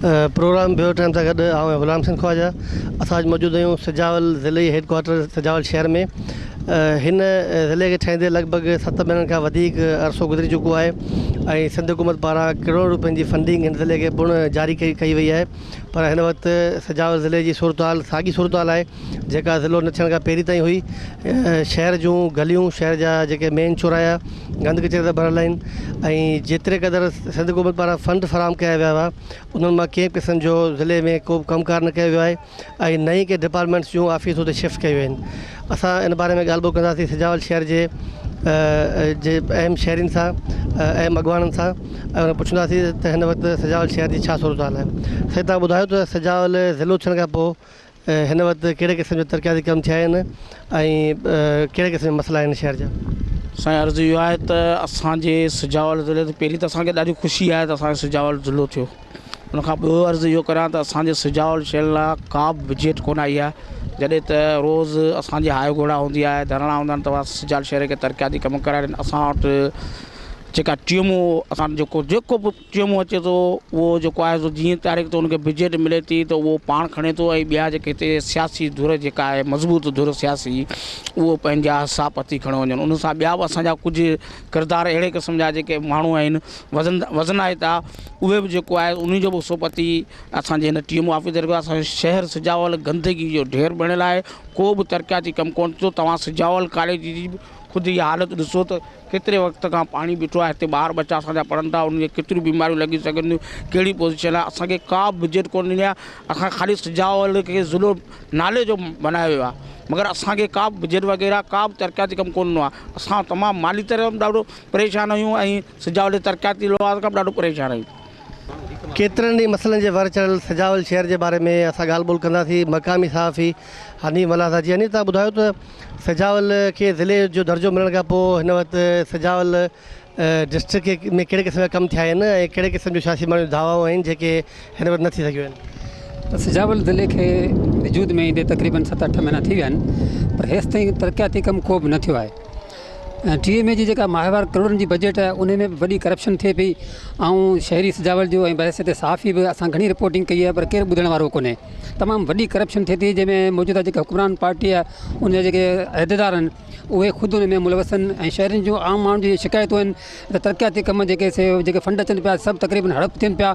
Programme bureau time سان گڏ آئون آهيان غلام حسين خواجه. اسان اڄ موجود آهيون سجاول ضلعي هيڊ ڪوارٽر سجاول شهر ۾. هن ضلعي کي ٺهندي لڳ ڀڳ ست مهينن کان وڌيڪ عرصو گذري چڪو آهي ۽ سنڌ حڪومت پاران ڪروڙين روپين جي فنڊنگ هن ضلعي کي پڻ جاري ڪئي وئي آهي پر هن وقت سجاول ضلعي جي صورتحال ساڳي صورتحال آهي جيڪا ضلعو نه ٿيڻ کان پهرين تائين هئي. شهر جون گليون، شهر جا جيڪي مين چوراها گند ڪچري سان ڀريل آهن ۽ جيتري قدر سنڌ حڪومت پاران فنڊ فراهم ڪيا ويا هئا انهن مان ڪنهن به قسم جو ضلعي ۾ ڪو به ڪم ڪار نه ڪيو ويو آهي ۽ نه ئي ڪي ڊپارٽمينٽس جون آفيسون اتي شفٽ ڪيون ويون آهن. اسان ان باري ۾ ڳالهه ٻولهه ڪنداسين سجاول شهر جي جي اهم شهرين سان اهم اڳواڻن سان ۽ انهن پڇنداسين ته هن وقت سجاول شهر جي ڇا صورتحال آهي. سائين توهان ٻڌايو ته سجاول ضلعو ٿيڻ کان پوء هن وقت ڪهڙي قسم جا ترقياتي ڪم ٿيا آهن ۽ ڪهڙي قسم جا مسئلا آهن شهر جا؟ سائين عرض اهو آهي ته اسان جي سجاول ضلعي تي پهرين ته اسان کي ڏاڍي خوشي آهي ته اسان جو سجاول ضلعو ٿيو ان کان ٻيو عرض اهو ڪريان ته اسان جي سجاول شهر لاء ڪا به بجيٽ ڪونه آئي آهي جڏهن ته روز اسان جي هاء گهوڙا هوندي آهي ڌرڻا هوندا آهن ته سجاول شهر کي ترقياتي ڪم ڪرائي ڏين اسان وٽ جيڪا ٽيمون اسان جيڪو جيڪو به ٽيمون اچي ٿو اهو جيڪو آهي سو جيئن تاريخ تي ان کي بجيٽ ملي ٿي ته اهو پاڻ کڻي ٿو ۽ ٻيا جيڪي هتي سياسي ڌر جيڪا آهي مضبوط ڌر سياسي اهو پنهنجا حصا پتي کڻيو وڃن ان سان ٻيا به اسان جا ڪجهه ڪردار اهڙي قسم جا جيڪي ماڻهو آهن وزن وزنائتا اهي به جيڪو آهي انهن جو به حصو پتي اسان جي هن ٽيم آفيسر کي اسان جو شهر سجاول گندگي جو ڍير بڻيل آهي ڪو به ترقياتي ڪم ڪونه ٿيو توهان سجاول ڪاليج جي خود اها حالت ڏسو ته ڪيتري وقت کان پاڻي بيٺو آهي هتي ٻار ٻچا اسان جا پڙهن ٿا انهن کي ڪيتريون بيماريون لڳي سگهن ٿيون ڪهڙي پوزيشن آهي اسان کي ڪا به بجيٽ ڪونه ڏني آهي اسان کي خالي سجاول کي ضلعو نالي جو بنايو ويو آهي مگر اسان کي ڪا به بجيٽ وغيره ڪا به ترقياتي ڪم ڪونه ڏنو آهي اسان تمام مالي طرح به ڏاڍو پريشان آهيون ۽ سجاول جي ترقياتي لحاظ کان به ڏاڍو پريشان آهيون. ڪيترن ئي مسئلن جي ور چڙهيل سجاول شهر جي باري ۾ اسان ڳالهه ٻولهه ڪنداسين مقامي صحافي حنيف ملاح سان جي حنيف توهان ٻڌايو ته سجاول کي ضلعي جو درجو ملڻ کان پوء هن وقت سجاول ڊسٽرڪٽ ۾ ڪهڙي قسم جا ڪم ٿيا آهن ۽ ڪهڙي قسم جون سياسي ماڻهن جون دعوائون آهن جيڪي هن وقت نه ٿي سگهيون آهن. سجاول ضلعي کي وجود ۾ ايندي تقريبن ست اٺ مهينا ٿي ويا آهن پر هيستائين ترقياتي ڪم ڪو به نه ٿيو آهي ۽ ٽي ايم اي جي جيڪا ماهوار ڪروڙن جي بجيٽ آهي ان ۾ به وڏي ڪرپشن ٿئي پئي آئون شهري سجاول جو ۽ بحيثيت صحافي به اسان گهڻي رپورٽنگ ڪئي آهي پر ڪير ٻڌڻ وارو ڪونهي تمام وڏي ڪرپشن ٿئي ٿي جنهن ۾ موجوده جيڪا حڪمران پارٽي آهي ان جا جيڪي عهديدار آهن اهي خود ان ۾ ملوث آهن ۽ شهرين جون عام ماڻهن جون شڪايتون آهن ته ترقياتي ڪم جيڪي سي جيڪي فنڊ اچن پيا سڀ تقريبن هڙپ ٿين پيا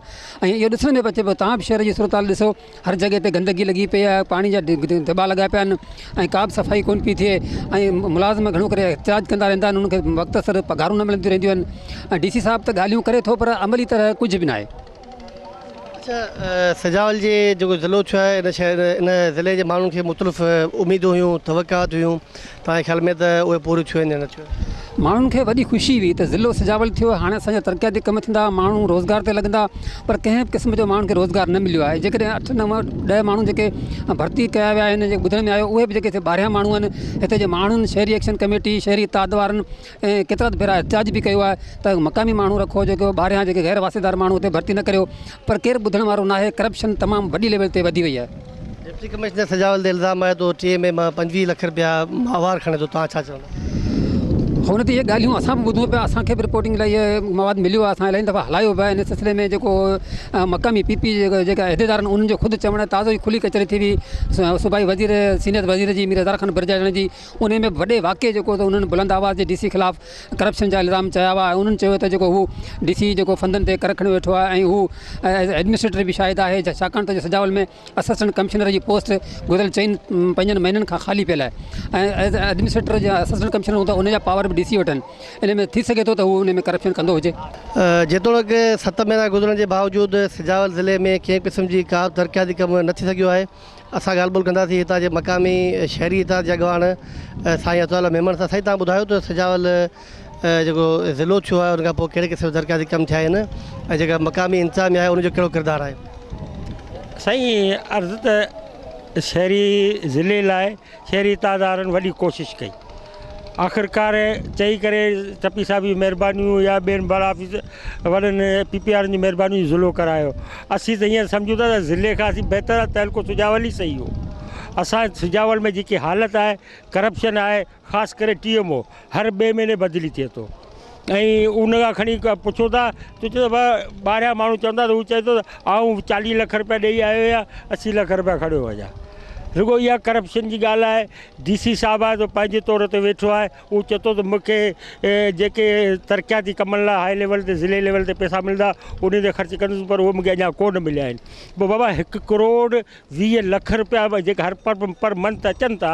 ۽ اهو ڏسڻ ۾ به اچي پيو تان به شهر جي صورتحال ڏسو هر جڳهه تي گندگي لڳي پئي آهي پاڻي جا دٻا لڳا پيا آهن ۽ ڪا به صفائي ڪونه پئي ٿئي ۽ ملازم گهڻو ڪري احتجاج ڪندا رهندا آهن انهن کي وقت سر پگهارون نه ملنديون رهنديون آهن ۽ ڊي سي صاحب ته ڳالهيون ڪري ٿو پر عملي طرح ڪجهه به ناهي. اڇا سجاول جي جيڪو ضلعو ٿيو آهي ان شهر ان ضلعي جي ماڻهن کي مختلف اميدون هيون توقعات هيون توهان جي خيال ۾ ته اهي پوريون ٿيون آهن يا نه ٿيون آهن؟ ماڻهن کي وڏي خوشي هئي ته ضلعو سجاول ٿيو هاڻي اسان جا ترقياتي ڪم ٿيندا ماڻهو روزگار تي لڳندا پر ڪنهن به قسم جو ماڻهن کي روزگار نه مليو آهي جيڪڏهن اٺ نو ڏهه ماڻهو جيڪي ڀرتي ڪيا ويا آهن جيڪي ٻڌڻ ۾ آيو اهي به جيڪي ٻاهريان ماڻهو آهن هتي جي ماڻهن شهري ايڪشن ڪميٽي شهري اتحاد وارن ۽ ڪيترا ڀيرا احتجاج به ڪيو آهي ته مقامي ماڻهو رکو جيڪو ٻاهريان جيڪي غير واسطيدار ماڻهو اتي ڀرتي نه ڪريو پر ڪير ٻڌڻ وارو ناهي ڪرپشن تمام وڏي ليول تي وڌي وئي آهي. ڊپٽي ڪمشنر سجاول تي الزام آهي ته هو ٽي ايم اي مان 25 لک رپيا ماهوار کڻي ٿو توهان ڇا چوندا؟ هن تي اهي ڳالهيون اسان به ٻڌون پيا اسان کي به رپورٽنگ لاء اهي مواد مليو آهي اسان الاهي دفعا هلايو به آهي ان سلسلي ۾ جيڪو مقامي پي پي جيڪا عهديدار آهن انهن جو خود چوڻ آهي تازو ئي کلي ڪچهري ٿي هئي صوبائي وزير سينيئر وزير جي مير هزار خان برجاڻي جي انهي ۾ به وڏي واقعي جيڪو ته انهن بلند آواز جي ڊي سي خلاف ڪرپشن جا الزام چيا هئا ۽ انهن چيو ته جيڪو هو ڊي سي جيڪو فندن تي ڪر کڻيو ويٺو آهي ۽ هو ايڊمنسٽريٽر به شاهد آهي ڇاڪاڻ ته سجاول ۾ اسسٽنٽ ڪمشنر جي پوسٽ گذريل چئن پنجن مهينن کان خالي پيل آهي ۽ ايز ايڊمنسٽريٽر يا اسسٽنٽ ڪمشنر هوندو ان جا پاور به ڊي سي وٽ آهن ان ۾ ٿي سگهي ٿو ته هو ان ۾ ڪرپشن ڪندو هجي. جيتوڻيڪ ست مهينا گذرڻ جي باوجود سجاول ضلعي ۾ ڪنهن قسم جي ڪا به ترقياتي ڪم نه ٿي سگهيو آهي. اسان ڳالهه ٻولهه ڪنداسين هتان جي مقامي شهري اتحاد جي اڳواڻ سائين عطاء الله ميمڻ سان. سائين توهان ٻڌايو ته سجاول جيڪو ضلعو ٿيو آهي ان کان پوء ڪهڙي قسم جا ترقياتي ڪم ٿيا آهن ۽ جيڪا مقامي انتظاميا آهي ان جو ڪهڙو ڪردار آهي؟ سائين عرض ته شهري ضلعي لاء شهري اتحاد وارن وڏي ڪوشش ڪئي آخرڪار چئي ڪري چپي صاحب جون مهربانيون يا ٻين بالا آفيس وڏن پي پي آرن جون مهربانيون ضلعو ڪرايو اسين ته هينئر سمجهون ٿا ته ضلعي کان اسين بهتر آهي تعلقو سجاول ئي صحيح هو اسان سجاول ۾ جيڪي حالت آهي ڪرپشن آهي خاص ڪري ٽي ايم او هر ٻئي مهيني بدلي ٿئي ٿو. ۽ ان کان کڻي پڇو ٿا ته چئي ٿو ٻاهريان ماڻهو چوندا ته هو چئي ٿو ته آئون چاليهه لک روپيا ڏئي آيو آهيان 80 لک روپيا کڻيو وڃان. رڳو اها ڪرپشن جي ڳالهه آهي. ڊي سي صاحب آهي سو پنهنجي طور تي ويٺو آهي اهو چئي ٿو ته مون کي جيڪي ترقياتي ڪمن لاء هاء ليول تي ضلعي ليول تي پئسا ملندا انهي تي خرچ ڪندس پر اهي مون کي اڃا ڪونه مليا آهن. پوء بابا هڪ ڪروڙ 20 لک روپيا جيڪي هر پر منٿ اچن ٿا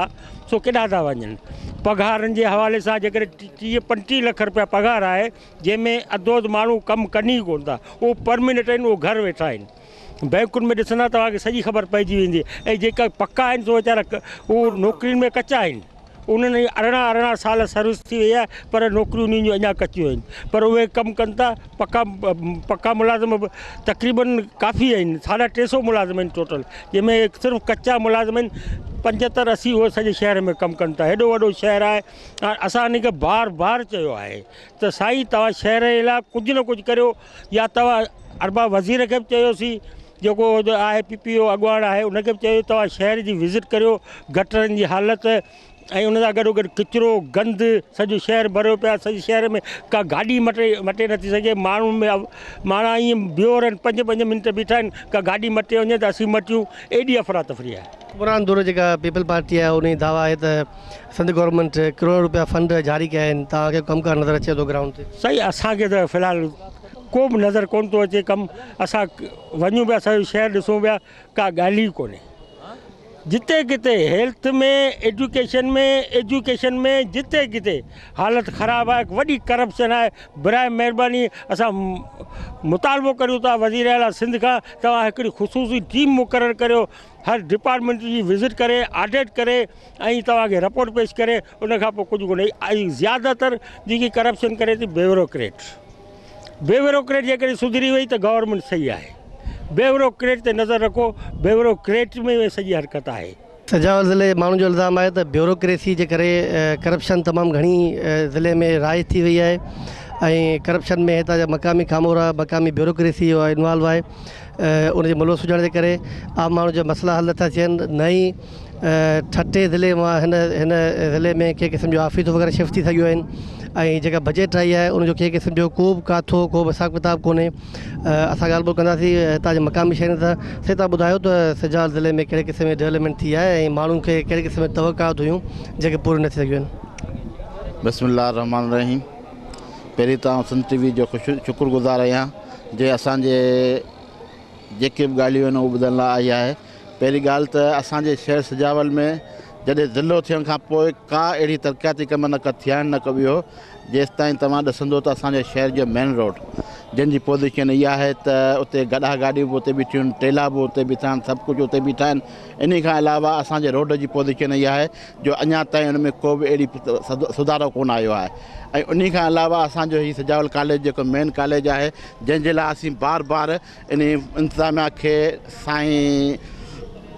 سو ڪيڏانهن ٿا وڃن؟ پگهارن جي حوالي سان جيڪڏهن 30 35 لک روپيا پگهار آهي جنهن ۾ اڌو اڌ ماڻهو ڪم ڪن ئي ڪونه ٿا اهو پرمننٽ آهن اهو گهر ويٺا آهن بئنڪن ۾ ڏسندا توهان کي سڄي خبر پئجي ويندي ۽ جيڪا پڪا آهن سو ويچارا اهو نوڪرين ۾ ڪچا آهن انهن جي 18 18 سال سروس ٿي وئي آهي پر نوڪريون انهن جون اڃا ڪچيون آهن پر اهي ڪم ڪن ٿا پڪا پڪا ملازم به تقريبن ڪافي آهن ساڍا ٽي سو ملازم آهن ٽوٽل جنهن ۾ صرف ڪچا ملازم آهن 75 80 اهي سڄي شهر ۾ ڪم ڪن ٿا هيڏو وڏو شهر آهي اسان انهن کي بار بار چيو آهي ته سائين توهان شهر جي لاء ڪجهه نه ڪجهه ڪريو يا توهان ارباب وزير کي به چيوسين جيڪو آهي پي پي او اڳواڻ آهي ان کي به چيو توهان شهر جي وزٽ ڪريو گٽرن جي حالت ۽ ان سان گڏو گڏ ڪچرو گند سڄو شهر ڀريو پيو آهي سڄي شهر ۾ ڪا گاڏي مٽي مٽي نٿي سگهي ماڻهن ۾ ماڻا ائين بيور آهن پنج پنج منٽ بيٺا آهن ڪا گاڏي مٽي وڃي ته اسين مٽيون ايڏي افراتفري آهي. حڪمران ڌر جيڪا پيپلز پارٽي آهي ان جي دعويٰ آهي ته سنڌ گورنمينٽ ڪروڙين روپيا فنڊ جاري ڪيا آهن توهان کي ڪم ڪار نظر اچي ٿو گرائونڊ تي؟ سائين اسان کي ته في الحال ڪو به نظر ڪونه ٿو اچي ڪم اسان وڃون پيا سڄو شهر ڏسون پيا ڪا ڳالهه ئي ڪونهي جتي ڪٿي هيلٿ ۾ ايجوڪيشن ۾ ايجوڪيشن ۾ جتي ڪٿي حالت خراب آهي وڏي ڪرپشن آهي برائي مهرباني اسان مطالبو ڪريون ٿا وزير اعليٰ سنڌ کان توهان هڪڙي خصوصي ٽيم مقرر ڪريو هر ڊپارٽمينٽ جي وزٽ ڪري آڊٽ ڪري ۽ توهان کي رپورٽ پيش ڪري ان کان پوء ڪجهه ڪونهي ۽ زياده تر جيڪي ڪرپشن ڪري ٿي بيوروڪريٽ بيوروڪريٽ جيڪڏهن سڌري وئي ته گورنمينٽ صحيح آهي. بيوروڪريٽ تي نظر رکو، بيوروڪريٽ ۾ ئي سڄي حرڪت آهي. سجاول ضلعي جي ماڻهن جو الزام آهي ته بيوروڪريسي جي ڪري ڪرپشن تمام گهڻي ضلعي ۾ رائج ٿي وئي آهي ۽ ڪرپشن ۾ هتان جا مقامي ڪامورا مقامي بيوروڪريسي انوالو آهي ان جي ملوث هجڻ جي ڪري عام ماڻهن جا مسئلا حل نٿا ٿين نه ئي ٺٽي ضلعي مان هن هن ضلعي ۾ ڪنهن قسم جو آفيسون وغيره شفٽ ٿي سگهيون آهن ۽ جيڪا بجيٽ آئي آهي ان جو ڪنهن قسم جو ڪو به ڪاٿو ڪو به حساب ڪتاب ڪونهي اسان ڳالهه ٻولهه ڪنداسين هتان جي مقامي شهرين سان سائين توهان ٻڌايو ته سجاول ضلعي ۾ ڪهڙي قسم جي ڊولپمينٽ ٿي آهي ۽ ماڻهن کي ڪهڙي قسم جي توقعات هيون جيڪي پوريون نه ٿي سگهيون آهن. بسم الله الرحمٰن الرحيم پهرين ته آئون سنڌ ٽي وي جو خوش شڪر گذار آهيان جنهن اسان جي جيڪي به ڳالهيون آهن اهو ٻڌڻ لاء آئي آهي پهرين ڳالهه ته اسان جي شهر سجاول ۾ جڏهن ضلعو ٿيڻ کان پوء ڪا اهڙي ترقياتي ڪم نه ڪا ٿيا آهن نه ڪو ٻيو جيستائين توهان ڏسندو ته اسان جي شهر جو مين روڊ جنهن جي پوزيشن اها آهي ته اتي گڏها گاڏيون به اتي بيٺيون آهن ٽيلا به اتي بيٺا آهن سڀ ڪجهه اتي بيٺا آهن انهي کان علاوه اسان جي روڊ جي پوزيشن اها آهي جو اڃا تائين ان ۾ ڪو به اهڙي سڌارو ڪونه آيو آهي ۽ انهي کان علاوه اسان جو هي سجاول ڪاليج جيڪو مين ڪاليج آهي جنهن جي لاء اسين بار بار انهي انتظاميا کي سائين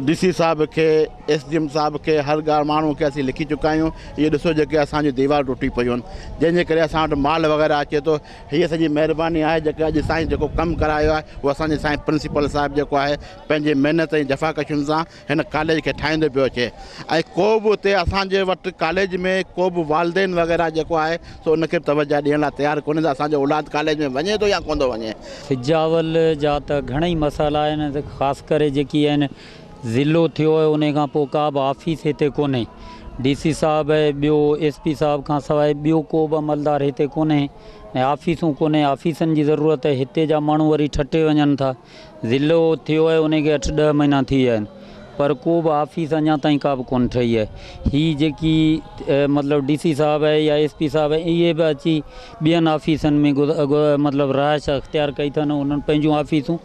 ڊي سي صاحب کي ايس ڊي ايم صاحب کي هر ڳالهه ماڻهو کي اسين لکي چڪا آهيون اهي ڏسو جيڪي اسان جون ديوار ٽٽي پيون آهن جنهن جي ڪري اسان وٽ مال وغيره اچي ٿو هيء سڄي مهرباني آهي جيڪا اڄ سائين جيڪو ڪم ڪرايو آهي اهو اسان جي سائين پرنسپل صاحب جيڪو آهي پنهنجي محنت ۽ جفاڪشين سان هن ڪاليج کي ٺاهيندو پيو اچي ۽ ڪو به اتي اسان جي وٽ ڪاليج ۾ ڪو به والدين وغيره جيڪو آهي سو ان کي به توجه ڏيڻ لاء تيار ڪونهي ته اسان جو اولاد ڪاليج ۾ وڃي ٿو يا ڪونه ٿو وڃي. سجاول جا ته گهڻئي مسئلا آهن خاص ڪري جيڪي آهن ضلعو ٿيو آهي انهي کان پوء ڪا به آفيس هتي ڪونهي ڊي سي صاحب ۽ ٻيو ايس پي صاحب کان سواء ٻيو ڪو به عملدار هتي ڪونهي ۽ آفيسون ڪونهي آفيسن جي ضرورت آهي هتي جا ماڻهو وري ٺٽي وڃن ٿا ضلعو ٿيو آهي انهي کي اٺ ڏهه مهينا ٿي ويا آهن پر ڪو به آفيس اڃا تائين ڪا به ڪونه ٺهي آهي هي جيڪي مطلب ڊي سي صاحب آهي يا ايس پي صاحب آهي اهي به اچي ٻين آفيسن ۾ مطلب رهائش اختيار ڪئي اٿن انهن پنهنجون آفيسون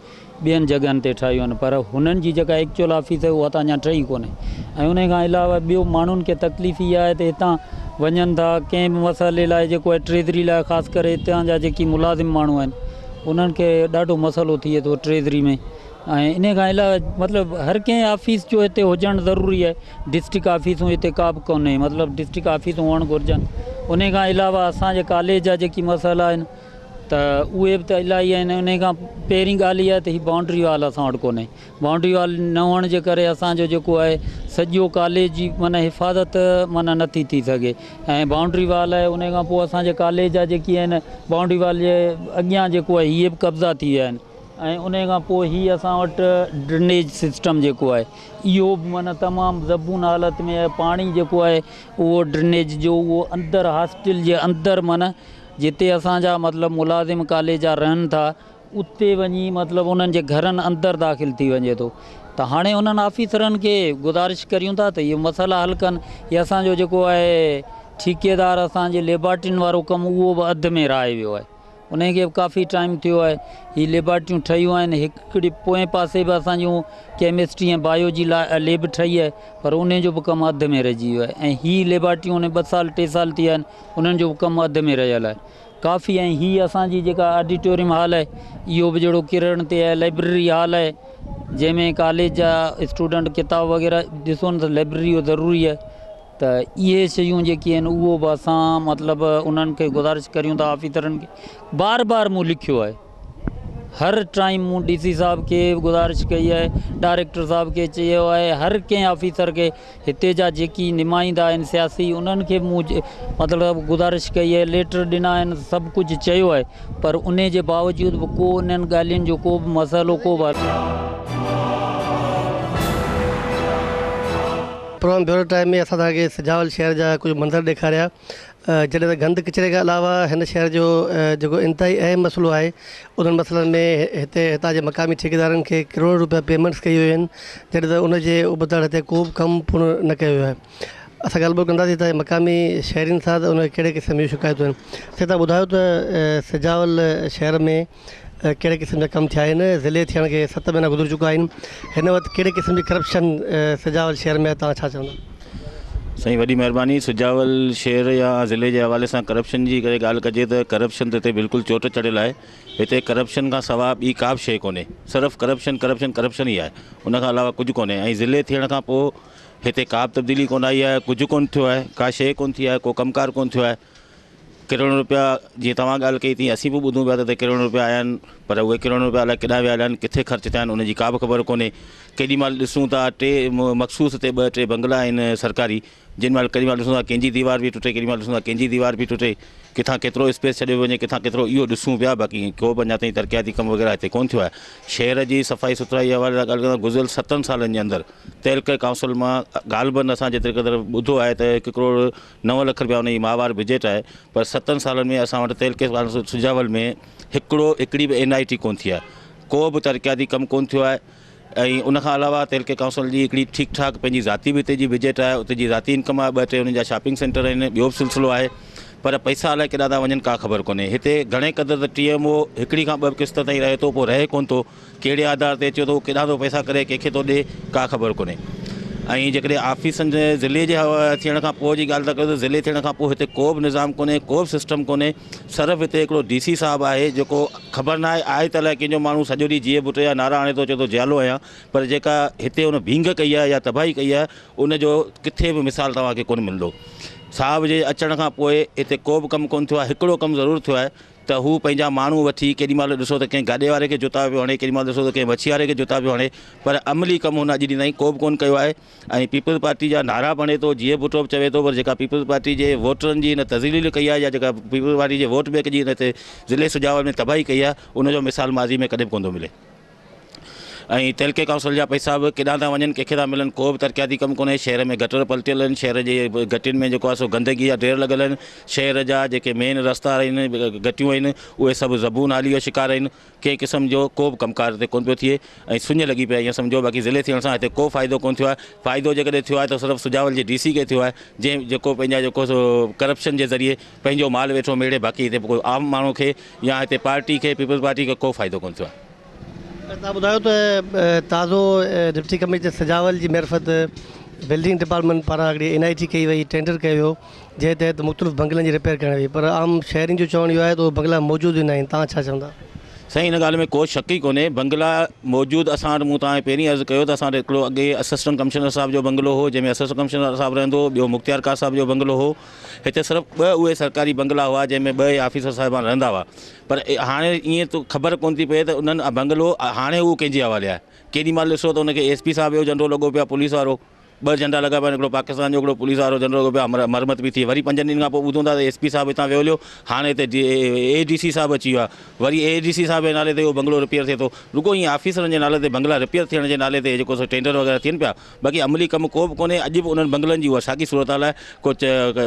ٻين جڳهن تي ٺاهيون آهن پر هنن جي جيڪا ايڪچوئل آفيس آهي اها ته اڃا ٺهي ڪونهي ۽ انهي کان علاوه ٻيو ماڻهن کي تڪليف اها آهي ته هتان وڃن ٿا ڪنهن به مسئلي لاء جيڪو آهي ٽريزري لاء خاص ڪري هتان جا جيڪي ملازم ماڻهو آهن انهن کي ڏاڍو مسئلو ٿئي ٿو ٽريزري ۾ ۽ انهي کان علاوه مطلب هر ڪنهن آفيس جو هتي هجڻ ضروري آهي ڊسٽرڪٽ آفيسون هتي ڪا به ڪونهي مطلب ڊسٽرڪٽ آفيسون هئڻ گهرجن انهي کان علاوه اسان جي ڪاليج جا جيڪي مسئلا آهن ته اهي به ته الاهي آهن انهي کان پهرين ڳالهه اها آهي ته هي بائونڊري وال اسان وٽ ڪونهي بائونڊري وال نه هئڻ جي ڪري اسان جو جيڪو آهي سڄو ڪاليج جي معنيٰ حفاظت معنيٰ نٿي ٿي سگهي ۽ بائونڊري وال آهي ان کان پوء اسان جي ڪاليج جا جيڪي آهن بائونڊري وال جي اڳيان جيڪو آهي اهي به قبضا ٿي ويا آهن ۽ ان کان پوء هي اسان وٽ ڊرينيج سسٽم جيڪو آهي اهو به معنيٰ تمام زبون حالت ۾ آهي پاڻي جيڪو آهي اهو ڊرينيج جو اهو اندر هاسٽل جي اندر معنيٰ جتي اسان جا مطلب ملازم ڪاليج جا رهن ٿا اتي وڃي مطلب انهن جي گهرن اندر داخل ٿي وڃي ٿو ته هاڻي انهن آفيسرن کي گذارش ڪريون ٿا ته اهي مسئلا حل ڪن هي اسان جو جيڪو آهي ٺيڪيدار اسان جي ليبارٽرين وارو ڪم اهو به اڌ ۾ رهائي ويو آهي انهي کي به ڪافي ٽائيم ٿيو آهي هي ليبارٽريون ٺهيون آهن هڪڙي پوئين پاسي به اسان جون ڪيمسٽري ۽ بايو جي ليب ٺهي آهي پر انهي جو به ڪم اڌ ۾ رهجي ويو آهي ۽ هي ليبارٽريون انهي ٻه سال ٽي سال ٿي ويا آهن انهن جو به ڪم اڌ ۾ رهيل آهي ڪافي ۽ هي اسان جي جيڪا آڊيٽوريم هال آهي اهو به جهڙو ڪرڻ تي آهي لائبريري هال آهي جنهن ۾ ڪاليج جا اسٽوڊنٽ ڪتاب وغيره ڏسو نه ته لائبريري اهو ضروري آهي ته اهي شيون جيڪي آهن اهو به اسان مطلب انهن کي گذارش ڪريون ٿا آفيسرن کي بار بار مون لکيو آهي هر ٽائيم مون ڊي سي صاحب کي گذارش ڪئي آهي ڊائريڪٽر صاحب کي چيو آهي هر ڪنهن آفيسر کي هتي جا جيڪي نمائندا آهن سياسي انهن کي به مون مطلب گذارش ڪئي آهي ليٽر ڏنا آهن سڀ ڪجهه چيو آهي پر انهي جي باوجود به ڪو انهن ڳالهين جو ڪو به مسئلو ڪو به حل. پروگرام بيورو ٽائيم ۾ اسان توهان کي سجاول شهر جا ڪجهه منظر ڏيکاريا جڏهن ته گند ڪچري کان علاوه هن شهر جو جيڪو انتهائي اهم مسئلو آهي انهن مسئلن ۾ هتي هتان جي مقامي ٺيڪيدارن کي ڪروڙين روپيا پيمنٽس ڪئي ويون آهن جڏهن ته ان جي ابتڙ هتي ڪو به ڪم پورو نه ڪيو ويو آهي اسان ڳالهه ٻولهه ڪنداسين هتان جي مقامي شهرين سان ته ان کي ڪهڙي قسم جون شڪايتون آهن سائين توهان ٻڌايو ته سجاول شهر ۾ ڪهڙي قسم جا ڪم ٿيا آهن ضلعي ٿيڻ کي ست مهينا گذري چڪا آهن هن وقت ڪهڙي قسم جي ڪرپشن سجاول شهر ۾ آهي توهان ڇا چوندا. سائين وڏي مهرباني سجاول شهر يا ضلعي جي حوالي سان ڪرپشن جي ڪري ڳالهه ڪجي ته ڪرپشن ته هتي بلڪل چوٽ چڙهيل آهي هتي ڪرپشن کان سوا ٻي ڪا به شيء ڪونهي صرف ڪرپشن ڪرپشن ڪرپشن ئي آهي ان کان علاوه ڪجهه ڪونهي ۽ ضلعي ٿيڻ کان پوء هتي ڪا به تبديلي ڪونه آئي آهي ڪجهه ڪونه ٿيو آهي ڪا شيء ڪونه ٿي آهي ڪو ڪم ڪار ڪونه ٿيو آهي ڪروڙين روپيا جيئن توهان ڳالهه ڪئي تيئن اسين به ٻڌون پيا ته هتي ڪروڙين روپيا آيا آهن پر اهي ڪروڙين روپيا الائي ڪيڏانهن ويا آهن ڪٿي خرچ ٿيا آهن ان جي ڪا به خبر ڪونهي ڪيڏي مهل ڏسون ٿا ٽي مخصوص هتي ٻه ٽي بنگلا آهن سرڪاري جن مهل ڪيڏي مهل ڏسون ٿا ڪنهن جي ديوار پئي ٽٽي ڪيڏي مهل ڏسون ٿا ڪنهن جي ديوار پئي ٽٽي ڪٿان ڪيترو اسپيس ڇڏيو پيو وڃي ڪٿان ڪيترو اهو ڏسون پيا باقي ڪو به اڃا تائين ترقياتي ڪم وغيره هتي ڪونه ٿيو آهي شهر جي صفائي سٿرائي جي حوالي سان ڳالهه ڪريان ته گذريل ستن سالن جي اندر تعلقه ڪائونسل مان غالبن اسان جيتري قدر ٻڌو آهي ته هڪ ڪروڙ نو لک رپيا ان جي ماهوار بجيٽ آهي پر ستن سالن ۾ اسان وٽ تعلقي سجاول ۾ هڪڙو هڪڙي به اين I ٽي ڪونه ٿي آهي ڪو به ترقياتي ڪم ڪونه ٿيو آهي ۽ ان کان علاوه تعلقي ڪائونسل جي هڪڙي ٺيڪ ٺاڪ پنهنجي ذاتي به اتي جي بجيٽ آهي اتي جي ذاتي انڪم آهي ٻه ٽي انهن جا شاپنگ سينٽر آهن ٻيو به سلسلو آهي پر پئسا الائي ڪيڏانهن ٿا وڃن ڪا خبر ڪونهي هتي گهڻي قدر ته ٽي ايم او هڪڙي کان ٻه قسط تائين رهي ٿو پوء رهي ڪونه ٿو ڪهڙي آڌار تي اچي ٿو، ڪيڏانهن ٿو پئسا ڪري، ڪنهن کي ٿو ڏي، ڪا خبر ڪونهي. ۽ جيڪڏهن آفيسن جي ضلعي جي ٿيڻ کان پوء جي ڳالهه ٿا ڪريون ته ضلعي ٿيڻ کان پوء هتي ڪو به نظام ڪونهي، ڪو به سسٽم ڪونهي، صرف هتي هڪڙو ڊي سي صاحب آهي جيڪو خبر ناهي آهي ته الائي ڪنهن جو ماڻهو سڄو ڏينهن جيئي ڀٽي جا نعرا هڻي ٿو چئي ٿو جيالو آهيان پر جيڪا هتي هن ڀينگ ڪئي آهي يا تباهي ڪئي آهي ان جو ڪٿي به مثال توهان کي ڪونه ملندو. صاحب جي اچڻ کان پوء هتي ڪو به ڪم ڪونه ٿيو آهي، هڪڙو ڪم ضرور ٿيو آهي ته هو پنهنجا ماڻهو وٺي ڪيڏي مهل ڏسو ته ڪنهن گاڏي واري کي جوتا پيو هڻي ڪيڏي مهل ڏسو ته ڪنهن مڇي واري کي جوتا پيو هڻي پر عملي ڪم هن اڄ ڏينهن تائين ڪو به ڪونه ڪيو آهي ۽ پيپلز پارٽي جا نعرا به هڻي ٿو جيئي ڀٽو به چوي ٿو پر جيڪا پيپلز پارٽي جي ووٽرن جي هن تذليل ڪئي آهي يا جيڪا پيپلز پارٽي جي ووٽ بينڪ جي هن هتي ضلعي سجاول ۾ تباهي ڪئي آهي ان جو مثال ماضي ۾ ڪڏهن به ڪونه ٿو ملي. ۽ تعلقي ڪائونسل جا پئسا به ڪيڏانهن ٿا وڃن ڪنهن کي ٿا ملن ڪو به ترقياتي ڪم ڪونهي شهر ۾ گٽر پلٽيل آهن شهر جي گٽين ۾ جيڪو آهي سو گندگي جا ڍير لڳل آهن شهر جا جيڪي مين رستا آهن گٽيون آهن اهي سڀ زبون حالي جو شڪار آهن ڪنهن قسم جو ڪو به ڪم ڪار هتي ڪونه پيو ٿئي ۽ سڃ لڳي پئي آهي ائين سمجهو باقي ضلعي ٿيڻ سان هتي ڪو فائدو ڪونه ٿيو آهي فائدو جيڪڏهن ٿيو آهي ته صرف سجاول جي ڊي سي کي ٿيو آهي جنهن جيڪو پنهنجا جيڪو سو ڪرپشن جي ذريعي پنهنجو مال ويٺو ميڙي باقي هتي ڪو عام ماڻهو کي يا هتي پارٽي کي پيپلز پارٽي کي ڪو فائدو ڪونه ٿيو آهي. توهان ٻڌايو ته تازو ڊپٽي ڪمشنر سجاول جي معرفت بلڊنگ ڊپارٽمينٽ پاران هڪڙي اين I ٽي ڪئي وئي ٽينڊر ڪيو ويو جنهن تحت مختلف بنگلن جي رپيئر ڪرڻ وئي پر عام شهرين جو چوڻ اهو آهي ته اهي بنگلا موجود ئي ناهن توهان ڇا چوندا؟ سائين ان ڳالهه ۾ ڪو شڪ ئي ڪونهي بنگلا موجود اسان وٽ مون توهان کي پهرين عرض ڪيو ته اسان وٽ هڪڙو اڳي اسسٽنٽ ڪمشنر صاحب جو بنگلو هو جنهن ۾ اسسٽنٽ ڪمشنر صاحب رهندو هو ٻيو مختيار ڪار صاحب جو بنگلو هو هتي صرف ٻه اهي سرڪاري بنگلا هئا جنهن ۾ ٻه ئي آفيسر صاحبان رهندا هئا پر هاڻي ائين ته خبر ڪونه ٿي پئي ته انهن بنگلو هاڻي اهو ڪنهن جي حوالي آهي ڪيڏي مهل ڏسو ته ان کي ايس پي صاحب جو جهنڊو لڳو پيو آهي پوليس وارو. ٻه جهنڊا لڳا پيا آهن هڪڙو پاڪستان جو هڪڙو پوليس وارو جهنڊو لڳو پيو آهي مرمت به ٿي وري پنجن ڏينهن کان پوء ٻڌون ٿا ته ايس پي صاحب هتان ويو هليو هاڻي هتي اي ڊي سي صاحب اچي ويو آهي وري اي ڊي سي صاحب جي نالي تي اهو بنگلو رپيئر ٿئي ٿو رڳو ائين آفيسرن جي نالي تي بنگلا رپيئر ٿيڻ جي نالي تي جيڪو سو ٽينڊر وغيره ٿين پيا باقي عملي ڪم ڪو به ڪونهي اڄ به انهن بنگلن جي اها ساڳي صورتحال آهي ڪو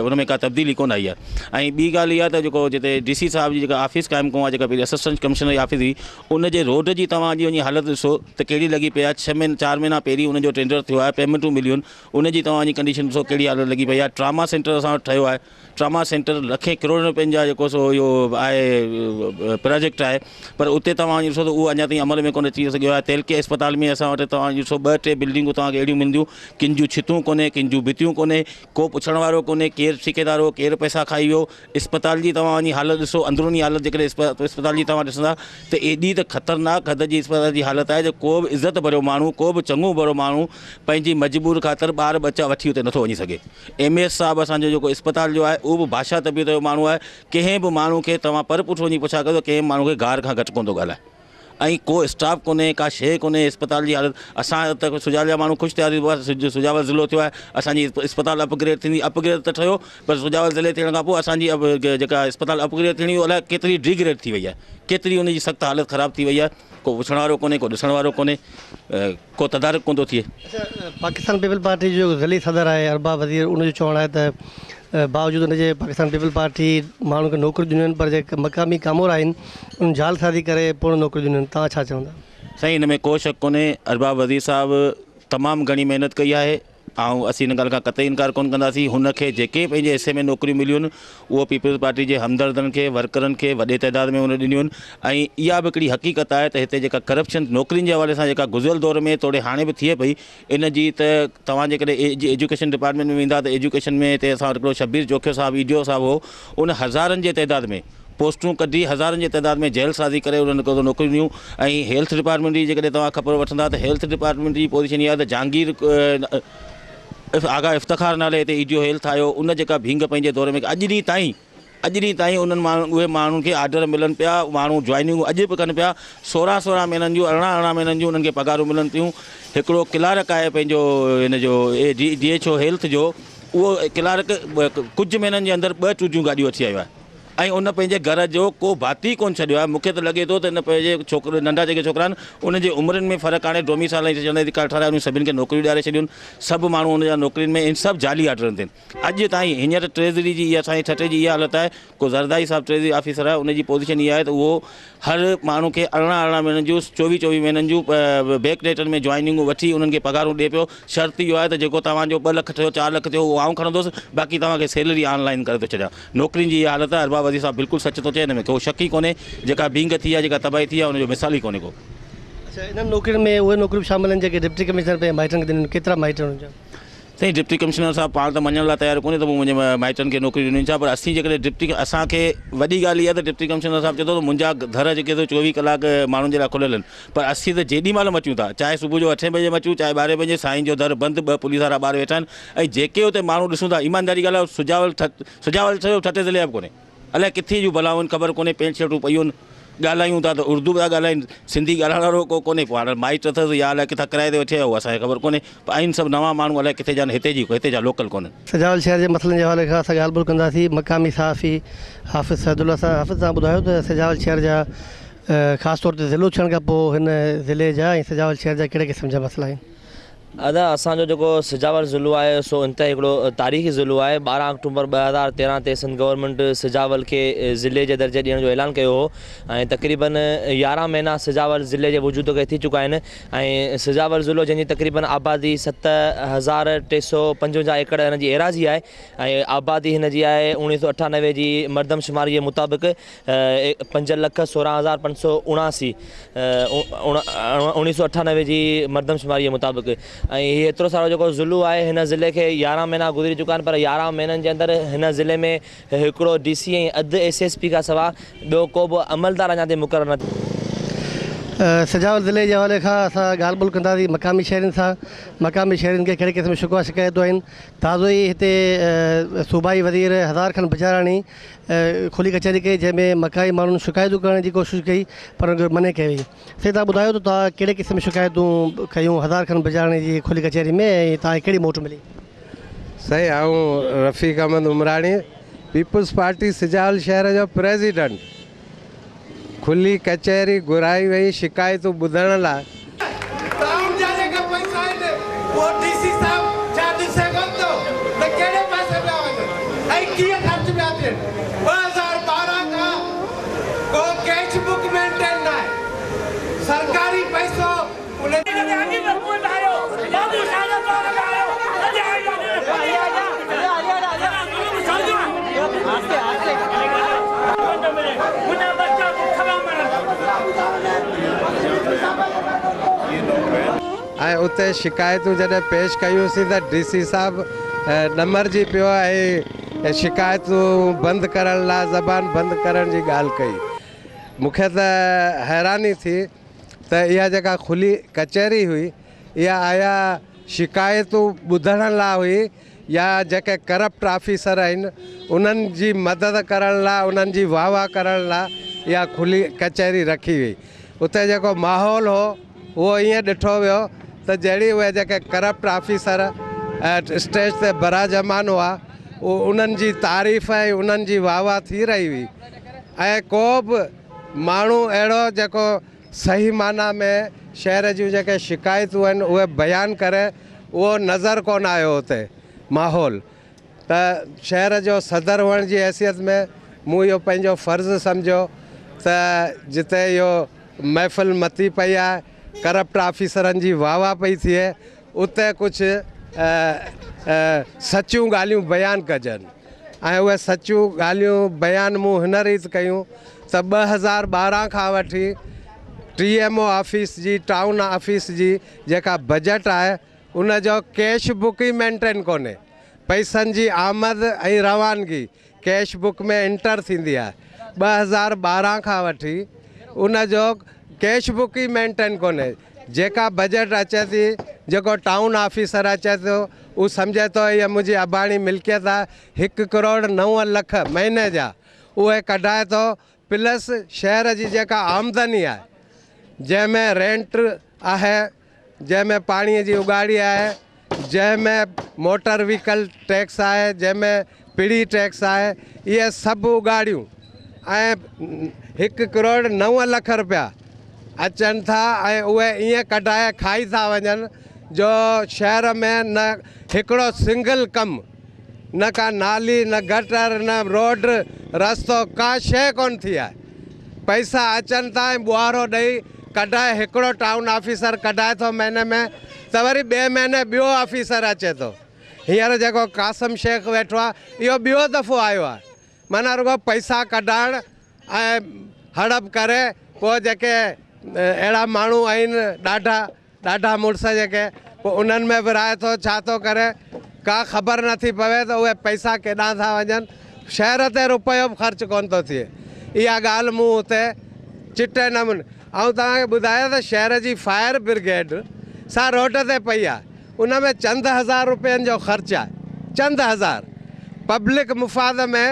ان ۾ ڪا تبديلي ڪونه آئي آهي ۽ ٻي ڳالهه اها ته جيڪو جتي ڊي سي صاحب جي جيڪا آفيس قائم ڪيو آهي جيڪا پهرين اسسٽنٽ ڪمشنر جي آفيس هئي ان جي روڊ جي توهان اڄ وڃي حالت ڏسو ته ڪهڙي لڳي پئي آهي ڇهه مهينا چار مهينا پهرين ان جو ٽينڊر ٿيو آهي پيمنٽون مليون آهن ان جي توهان وڃي ڪنڊيشن ڏسو ڪهڙي حالت لڳي پئي آهي ٽراما سينٽر اسان وٽ ٺهيو آهي ٽراما سينٽر لکين ڪروڙين روپين جا جيڪو سو اهو آهي پراجيڪٽ آهي پر اتي توهان وڃي ڏسو ته اهو اڃا تائين عمل ۾ ڪونه اچي سگهيو آهي تعلقي اسپتال ۾ اسان وٽ توهان ڏسو ٻه ٽي بلڊنگون توهان کي اهڙيون ملنديون ڪن جون ڇتون ڪونهي ڪن جون ڀتيون ڪونهي ڪو پڇڻ وارو ڪونهي ڪير ٺيڪيدار هو ڪير پئسا کائي ويو اسپتال جي توهان وڃي حالت ڏسو اندروني حالت جيڪڏهن اسپتال جي توهان ڏسندا ته ايڏي ته خطرناڪ حد جي اسپتال جي حالت آهي جو ڪو به عزت ڀريو ماڻهو ڪو به چڱو ڀلو ماڻهو پنهنجي مجبور خاطر ٻار ٻچا وٺي اتي نٿو وڃي سگهي ايم ايس صاحب اسان جو جيڪو اسپتال جو آهي اهو به بادشاهه طبيعت جو ماڻهو آهي ڪنهن به ماڻهو کي توهان پر پٺ وڃي پڇا ڪيو ته ڪنهن به ماڻهو کي گار کان گهٽ ڪونه ٿو ڳالهائي ۽ ڪو اسٽاف ڪونهي ڪا شيء ڪونهي اسپتال جي حالت اسان ته سجاول جا ماڻهو خوش ٿياسين سجاول ضلعو ٿيو آهي اسان جي اسپتال اپ گريڊ ٿيندي اپ گريڊ ته ٺهيو پر سجاول ضلعي ٿيڻ کان پوء اسان جي جيڪا اسپتال اپ گريڊ ٿيڻي هئي الائي ڪيتري ڊي گريڊ ٿي وئي آهي ڪيتري ان جي سخت حالت خراب ٿي وئي آهي ڪو پڇڻ وارو ڪونهي ڪو ڏسڻ وارو ڪونهي ڪو تدارڪ ڪونه ٿو ٿئي. اڇا پاڪستان پيپلز پارٽي جو جيڪو ضلعي صدر آهي ارباب وزير ان جو چوڻ آهي ته باوجود ان جي پاڪستان پيپلز پارٽي ماڻهن کي نوڪريون ڏنيون آهن پر جيڪي مقامي ڪامورا آهن انهن جعل سازي ڪري پڻ نوڪريون ڏنيون آهن توهان ڇا چوندا. سائين ان ۾ ڪو شڪ ڪونهي ارباب وزير صاحب تمام گهڻي محنت ڪئي آهي آئون اسين ان ڳالهه کان قطعي انڪار ڪونه ڪنداسين هن کي جيڪي پنهنجي حصي ۾ نوڪريون مليون آهن اهو پيپلز پارٽي جي همدردن کي ورڪرن کي وڏي تعداد ۾ هن ڏنيون آهن ۽ اها به هڪڙي حقيقت آهي ته هتي جيڪا ڪرپشن نوڪرين جي حوالي سان جيڪا گذريل دور ۾ توڙي هاڻي به ٿئي پئي ان جي ته توهان جيڪڏهن ايجوڪيشن ڊپارٽمينٽ ۾ ويندا ته ايجوڪيشن ۾ هتي اسان وٽ هڪڙو شبير جوکيو صاحب اي ڊي او صاحب هو ان هزارن جي تعداد ۾ پوسٽون ڪڍي هزارن جي تعداد ۾ جعل سازي ڪري انهن کي نوڪريون ڏنيون ۽ هيلٿ ڊپارٽمينٽ جي جيڪڏهن توهان خبر وٺندا ته هيلٿ ڊپارٽمينٽ جي پوزيشن اها آهي ته جهانگير آغا افتخار نالي هتي اي ڊي او هيلٿ آيو ان جيڪا ڀينگ پنهنجي دور ۾ اڄ ڏينهن تائين اڄ ڏينهن تائين انهن ماڻهن اهي ماڻهن کي آرڊر ملن پيا ماڻهو جوائننگون اڄ به ڪن پيا سورهن سورهن مهينن جون ارڙهن ارڙهن مهينن جون انهن کي پگهارون ملن ٿيون هڪڙو ڪلارڪ آهي پنهنجو هن جو اي ڊي ايڇ او هيلٿ جو اهو ڪلارڪ ڪجهه مهينن جي اندر ٻه ٽوٽيون گاڏيون وٺي آيو آهي ۽ ان پنهنجي گهر جو ڪو ڀاتي ڪونه ڇڏيو آهي، مون کي ته لڳي ٿو ته هن پنهنجي ڇوڪري ننڍا جيڪي ڇوڪرا آهن انهن جي عمرين ۾ فرق آڻي ڊوميسائل ۽ چوندي ڪارڊ ٺهرائي انهن سڀني کي نوڪريون ڏياري ڇڏيون سڀ ماڻهو ان جا نوڪرين ۾ آهن سڀ جعلي آرڊرن تي آهن اڄ تائين هينئر ٽريزري جي اها اسان جي ٺٽي جي اها حالت آهي ڪو زرداري صاحب ٽريزري آفيسر آهي ان جي پوزيشن اها آهي ته اهو هر ماڻهو کي ارڙهن ارڙهن مهينن جون چوويهه چوويهه مهينن جون بيڪ ڊيٽن ۾ جوائننگون وٺي انهن کي پگهارون ڏئي پيو شرط اهو آهي ته جيڪو توهان جو ٻه لک ٿيو چار لک ٿيو اهو آئون کڻندس باقي توهان کي سيلري آن لائن ڪري ٿو ڇڏيان نوڪرين جي اها حالت آهي ارباب وزير صاحب بلڪل سچ ٿو چئي ان ۾ ڪو شڪ ئي ڪونهي جيڪا ڀينگ ٿي آهي جيڪا تباهي ٿي آهي ان جو مثال ئي ڪونهي ڪو. اڇا انهن نوڪرين ۾ اهي نوڪريون به شامل آهن جيڪي ڊپٽي ڪمشنر پنهنجي مائٽن کي ڏنيون ڪيترا مائٽ آهن انهن جا؟ سائين ڊپٽي ڪمشنر صاحب پاڻ ته مڃڻ لاء تيار ڪونهي ته مون منهنجي مائٽن کي نوڪريون ڏنيون ڇا پر اسين جيڪڏهن ڊپٽي اسان کي وڏي ڳالهه اها ته ڊپٽي ڪمشنر صاحب چئي ٿو ته منهنجا در جيڪي سو چوويهه ڪلاڪ ماڻهن جي لاء کليل آهن پر اسين ته جيڏي مهل مچون ٿا چاهي صبح جو اٺين بجي مچون چاهي ٻارهين بجي سائين جو در بند ٻه پوليس وارا ٻاهر ويٺا آهن ۽ جيڪي اتي ماڻهو ڏسون ٿا ايمانداري ڳالهه آهي سجاول سجاول ٺهيو ٺٽي ضلعي جا به ڪونهي الائي ڪٿي جون بلائون آهن خبر ڪونهي پينٽ شرٽون پيون آهن ڳالهايون ٿا ته اردو به ٿا ڳالهائين سنڌي ڳالهائڻ وارو ڪو ڪونهي پوء هاڻي مائٽ اٿس يا الائي ڪٿان ڪرائي تي وٺي آيو اهو اسان کي خبر ڪونهي پر آهن سڀ نوان ماڻهو الائي ڪٿي جا آهن هتي جي هتي جا لوڪل ڪونهن. سجاول شهر جي مسئلن جي حوالي کان اسان ڳالهه ٻولهه ڪنداسين مقامي صحافي حافظ سعد الله سان حافظ توهان ٻڌايو ته سجاول شهر جا خاص طور تي ضلعو ٿيڻ کان پوء هن ضلعي جا ۽ سجاول شهر جا ڪهڙي قسم جا مسئلا آهن؟ ادا اسان جو جيڪو سجاول ضلعو آهي سو انتهائي هڪڙو تاريخي ضلعو آهي 12 آڪٽومبر 2013 تي سنڌ گورنمينٽ سجاول کي ضلعي جي درجي ڏيڻ جو اعلان ڪيو هو ۽ تقريبن 11 مهينا سجاول ضلعي جي وجود کي ٿي چڪا آهن ۽ سجاول ضلعو جنهن جي تقريبن آبادي 7355 ايڪڙ هن جي ايراضي آهي ۽ آبادي هن جي آهي 1998 جي مردم شماري جي مطابق پنج لک سورهن هزار پنج سو اڻاسي اوڻيهه سو اٺانوي جي مردم شماري جي مطابق ۽ هي ايترو سارو جيڪو ضلعو آهي هن ضلعي کي يارهن مهينا گذري چڪا آهن پر يارهن مهينن جي اندر هن ضلعي ۾ هڪڙو ڊي سي ۽ اڌ ايس ايس پي کان سوا ٻيو ڪو به عملدار اڃا تائين مقرر نه سجاول ضلعي جي حوالي کان اسان ڳالهه ٻولهه ڪنداسين مقامي شهرين سان مقامي شهرين کي ڪهڙي قسم جون شڪوه شڪايتون آهن تازو ئي هتي صوبائي وزير هزار خان بجاراڻي کلي ڪچهري ڪئي جنهن ۾ مقامي ماڻهن شڪايتون ڪرڻ جي ڪوشش ڪئي پر ان کي منع ڪئي وئي سائين توهان ٻڌايو ته توهان ڪهڙي قسم جون شڪايتون ڪيون هزار خان بجاراڻي جي کلي ڪچهري ۾ ۽ توهان کي ڪهڙي موٽ ملي. سائين آئون رفيق احمد عمراڻي پيپلز پارٽي سجاول شهر جو پريزيڊنٽ کلي ڪچهري گهرائي وئي شڪايتون ٻڌڻ لاء. ٽائون جا جيڪي پئسا آهن اهو ڊي سي صاحب ڇا ڏسي ڪونه ٿو ته ڪهڙي پاسي پيا وڃن ۽ ڪيئن خرچ پيا ٿين. 2012 کان ڪو ڪيش بڪ مينٽين ناهي سرڪاري پئسو ان ۽ اتي شڪايتون جڏهن پيش ڪيونسين ته ڊي سي صاحب ڏمرجي پيو ۽ شڪايتون بند ڪرڻ لاء زبان بند ڪرڻ جي ڳالهه ڪئي. مون کي ته حيراني ٿي ته اها جيڪا کلي ڪچهري هئي اها آيا شڪايتون ٻڌڻ لاء هئي يا جيڪي ڪرپٽ آفيسر آهن انهن جي مدد ڪرڻ لاء انهن جي واهه واهه ڪرڻ لاء اها کلي ڪچهري رکي وئي. اتي جيڪو ماحول هو اهو ائين ڏٺو ويو ته جهڙي اهي جيڪي ڪرپٽ آفيسر اسٽيج تي براجمان هئا انهن جي تعريف ۽ انهن جي واهه واهه ٿي رهي هئي ۽ ڪو به ماڻهو اهڙو جيڪو صحيح معنيٰ ۾ شهر جون جيڪي شڪايتون آهن اهي بيان ڪري اهو نظر ڪونه آيو اتي ماحول ته شهر جو صدر هئڻ جي حيثيت ۾ مون اهو پنهنجو فرض سمجهيو ته جتي اهو محفل متي پئي آهي ڪرپٽ آفيسرن جي واهه واهه پئي ٿئي اتي ڪجهه سچيون ڳالهيون بيان ڪجن ۽ اهي سچيون ڳالهيون بيان مون هن ريت ڪيون ته 2012 کان وٺي ٽي ايم او آفيس جي ٽائون آفيس جي جيڪا بجيٽ آهي ان جو ڪيش بڪ ئي مينٽين ڪونهي پئسن جي آمد ۽ روانگي ڪيش بڪ ۾ انٽر ٿيندي آهي 2012 کان وٺي ان جو ڪيش بڪ ئي مينٽين ڪونهي جيڪا بجيٽ اچي ٿي جيڪو ٽائون آفيسر اچي ٿو اهو سمجهي ٿو هيء منهنجي اباڻي ملڪيت آهي هڪ ڪروڙ 9 لک مهيني جا اهي ڪڍائي ٿو پلس شهر جي جيڪا آمدني آهي جنهن ۾ رينٽ آهي جنهن ۾ پاڻي جي اڳاڙي آهي جنهن ۾ موٽر ويڪل ٽيڪس آهي جنهن ۾ پڙي ٽيڪس آهي اهي سڀ اڳاڙيون ۽ هڪ ڪروڙ 9 لک رپيا اچن ٿا ۽ اهي ائين ڪڍائي کائي ٿا وڃن جو شهر ۾ نه هڪڙو سنگل ڪم نه ڪا نالي نه گٽر نه روڊ رستو ڪا شيء ڪونه ٿي آهي پئسا اچن ٿا ۽ ٻوهارو ڏئي ڪڍائي هڪڙو ٽائون آفيسر ڪڍائي ٿو مهيني ۾ ته وري ٻئي مهيني ٻيو آفيسر اچي ٿو هينئر جيڪو قاسم شيخ ويٺو آهي اهو ٻيو دفعو آيو آهي معنيٰ رڳو پئسا ڪڍائڻ ۽ هڙپ ڪري پوء جيڪي اهڙا ماڻهو آهن ڏاڍا ڏاڍا مڙس جيڪي پوء انهن ۾ ورهائي ٿو ڇا ٿو ڪري ڪا خبر نٿي پوي ته اهي پئسا ڪيڏانهن ٿا وڃن شهر تي رپيو به خرچ ڪونه ٿو ٿئي اها ڳالهه مون اتي چٽي نموني آئون توهان کي ٻڌايان ته شهر جي فائر برگيڊ سا روڊ تي پئي آهي ان ۾ چند هزار رپين جو خرچ آهي چند هزار پبلڪ مفاد ۾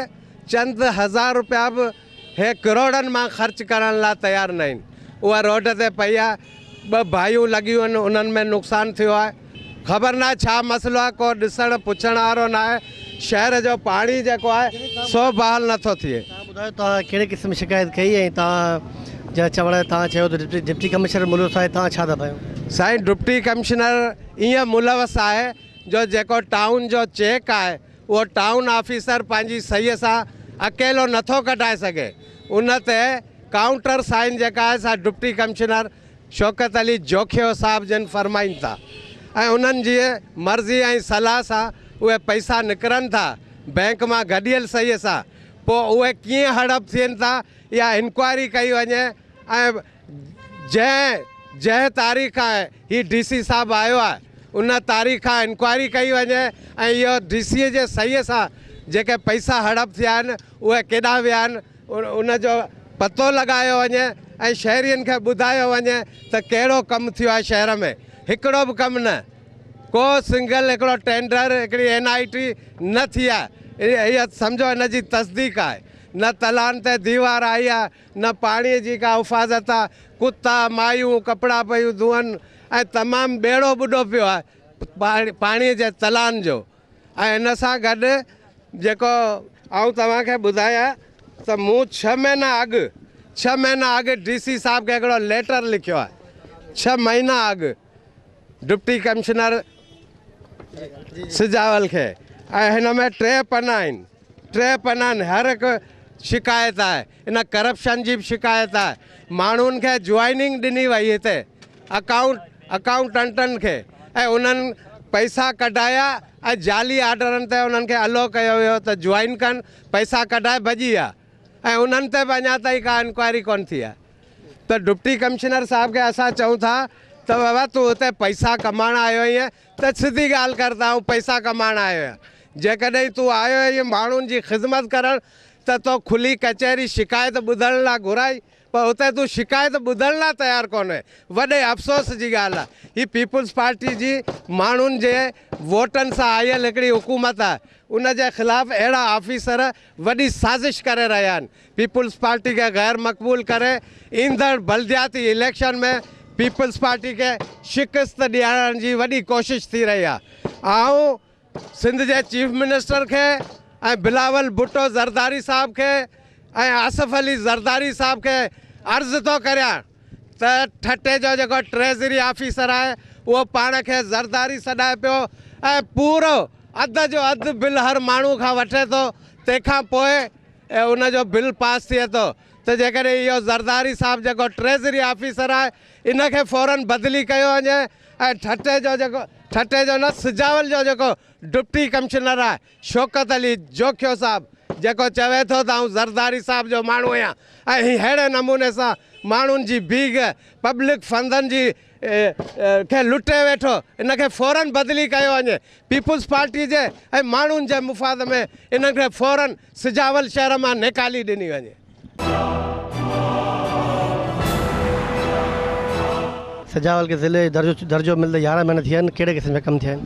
چند هزار رپيا به هي ڪروڙن مان خرچ ڪرڻ لاء تيار نه آهن. اها روڊ تي پئي آهي، ٻه باهيون لڳيون آهن، انهن ۾ نقصان ٿيو آهي. خبر ناهي ڇا مسئلو آهي، ڪو ڏسڻ پڇڻ وارو ناهي. شهر جو پاڻي جيڪو آهي سو بحال نٿو ٿئي. توهان ٻڌايو توهان ڪهڙي قسم جي شڪايت ڪئي ۽ توهان جا چوڻ آهي توهان چيو ته ڊپٽي ڪمشنر ملوث آهي توهان ڇا ٿا ڀانيو؟ سائين ڊپٽي ڪمشنر ائين ملوث آهي جو جيڪو ٽائون جو چيڪ آهي اهو ٽائون آفيسر پنهنجي صحيح سان اڪيلو نٿو ڪڍائي سگهي ان تي ڪائونٽر سائن جيڪا آهي سا ڊپٽي ڪمشنر شوڪت علي جوکيو صاحب جن فرمائين ٿا ۽ انهن جي مرضي ۽ صلاح سان اهي پئسا نڪرن ٿا بئنڪ مان گڏيل صحيح سان پوء اهي ڪيئن هڙپ ٿين ٿا اها انڪوائري ڪئي وڃي ۽ جنهن جنهن تاريخ کان هي ڊي سي صاحب آيو آهي ان تاريخ کان انڪوائري ڪئي وڃي ۽ اهو ڊي سي جي صحيح سان جيڪي پئسا هڙپ ٿيا آهن اهي ڪيڏانهن ويا آهن ان جو پتو لڳايو وڃي ۽ شهرين کي ٻڌايو وڃي ته ڪهڙو ڪم ٿيو آهي شهر ۾ هڪڙو به ڪم نه ڪو سنگل هڪڙو ٽينڊر هڪڙي اين آء ٽي نه ٿي آهي اها سمجهو ان جي تصديق آهي نه تلان تي ديوار آئي آهي نه پاڻي جي ڪا حفاظت آهي ڪتا مايون ڪپڙا پيون ڌوئن ۽ تمام ٻيڙو ٻڏو پيو آهي پاڻي جي تلان جو ۽ ان سان گڏ جيڪو آئون توهان کي ٻڌايان ته مون ڇهه مهينا اڳ ڇهه مهينا اڳ ڊي سي صاحب کي هڪڙو ليٽر لکيو آهي ڇهه مهينا اڳ ڊپٽي ڪمشنر سجاول کي ۽ هن ۾ ٽي پنا آهن ٽي پنا آهن هر هڪ شڪايت آهي ان ڪرپشن جي به شڪايت آهي ماڻهن کي جوائننگ ڏني وئي هتي اڪائونٽ اڪائونٽنٽن کي ۽ انهن پئسا ڪڍايا ۽ جعلي آرڊرن تي انهن کي الو ڪيو ويو ته جوائن ڪن پئسا ڪڍائي ڀڄي ويا ۽ انهن تي به اڃا تائين ڪا انڪوائري ڪونه ٿي آهي ته ڊپٽي ڪمشنر صاحب کي اسان چئون ٿا ته بابا تون هتي پئسا ڪمائڻ آيو آهين ته سڌي ڳالهه ڪر ته آئون پئسا ڪمائڻ آيو آهيان جيڪڏهن تون آيو آهين ماڻهن جي خدمت ڪرڻ ته تو کلي ڪچهري شڪايت ٻڌڻ لاء گهرائي پر اتي تون شڪايت ٻڌڻ لاء تيار ڪونهي. وڏي افسوس جي ڳالهه آهي. هي پيپلز پارٽي جي ماڻهن جي ووٽن سان آيل هڪڙي حڪومت آهي. ان جي خلاف اهڙا آفيسر وڏي سازش ڪري رهيا آهن. پيپلز پارٽي کي غير مقبول ڪري ايندڙ بلدياتي اليڪشن ۾ پيپلز پارٽي کي شڪست ڏيارڻ جي وڏي ڪوشش ٿي رهي آهي. آئون سنڌ جي چيف منسٽر کي ۽ بلاول ڀٽو زرداري صاحب کي ۽ آصف علي زرداري صاحب کي عرض ٿو ڪريان ته ٺٽي جو جيڪو ٽريزري آفيسر آهي اهو پاڻ کي زرداري سڏائي پيو ۽ پورو اڌ جو اڌ بل هر ماڻهو کان وٺي ٿو تنهن کان پوء ان جو بل پاس ٿئي ٿو ته جيڪڏهن اهو زرداري صاحب جيڪو ٽريزري آفيسر آهي ان کي فورن بدلي ڪيو وڃي ۽ ٺٽي جو جيڪو ٺٽي جو نه سجاول جو جيڪو ڊپٽي ڪمشنر آهي شوڪت علي جوکيو صاحب جيڪو چوي ٿو ته آئون زرداري صاحب جو ماڻهو آهيان ۽ هي ههڙي نموني سان ماڻهن جي بيگ پبلڪ فندن جي کي لٽي ويٺو ان کي فورن بدلي ڪيو وڃي پيپلز پارٽي جي ۽ ماڻهن جي مفاد ۾ انهن کي فورن سجاول شهر مان نيڪالي ڏني وڃي. سجاول کي ضلعي جو درجو ملندي 11 مهينا ٿي ويا آهن ڪهڙي قسم جا ڪم ٿيا آهن؟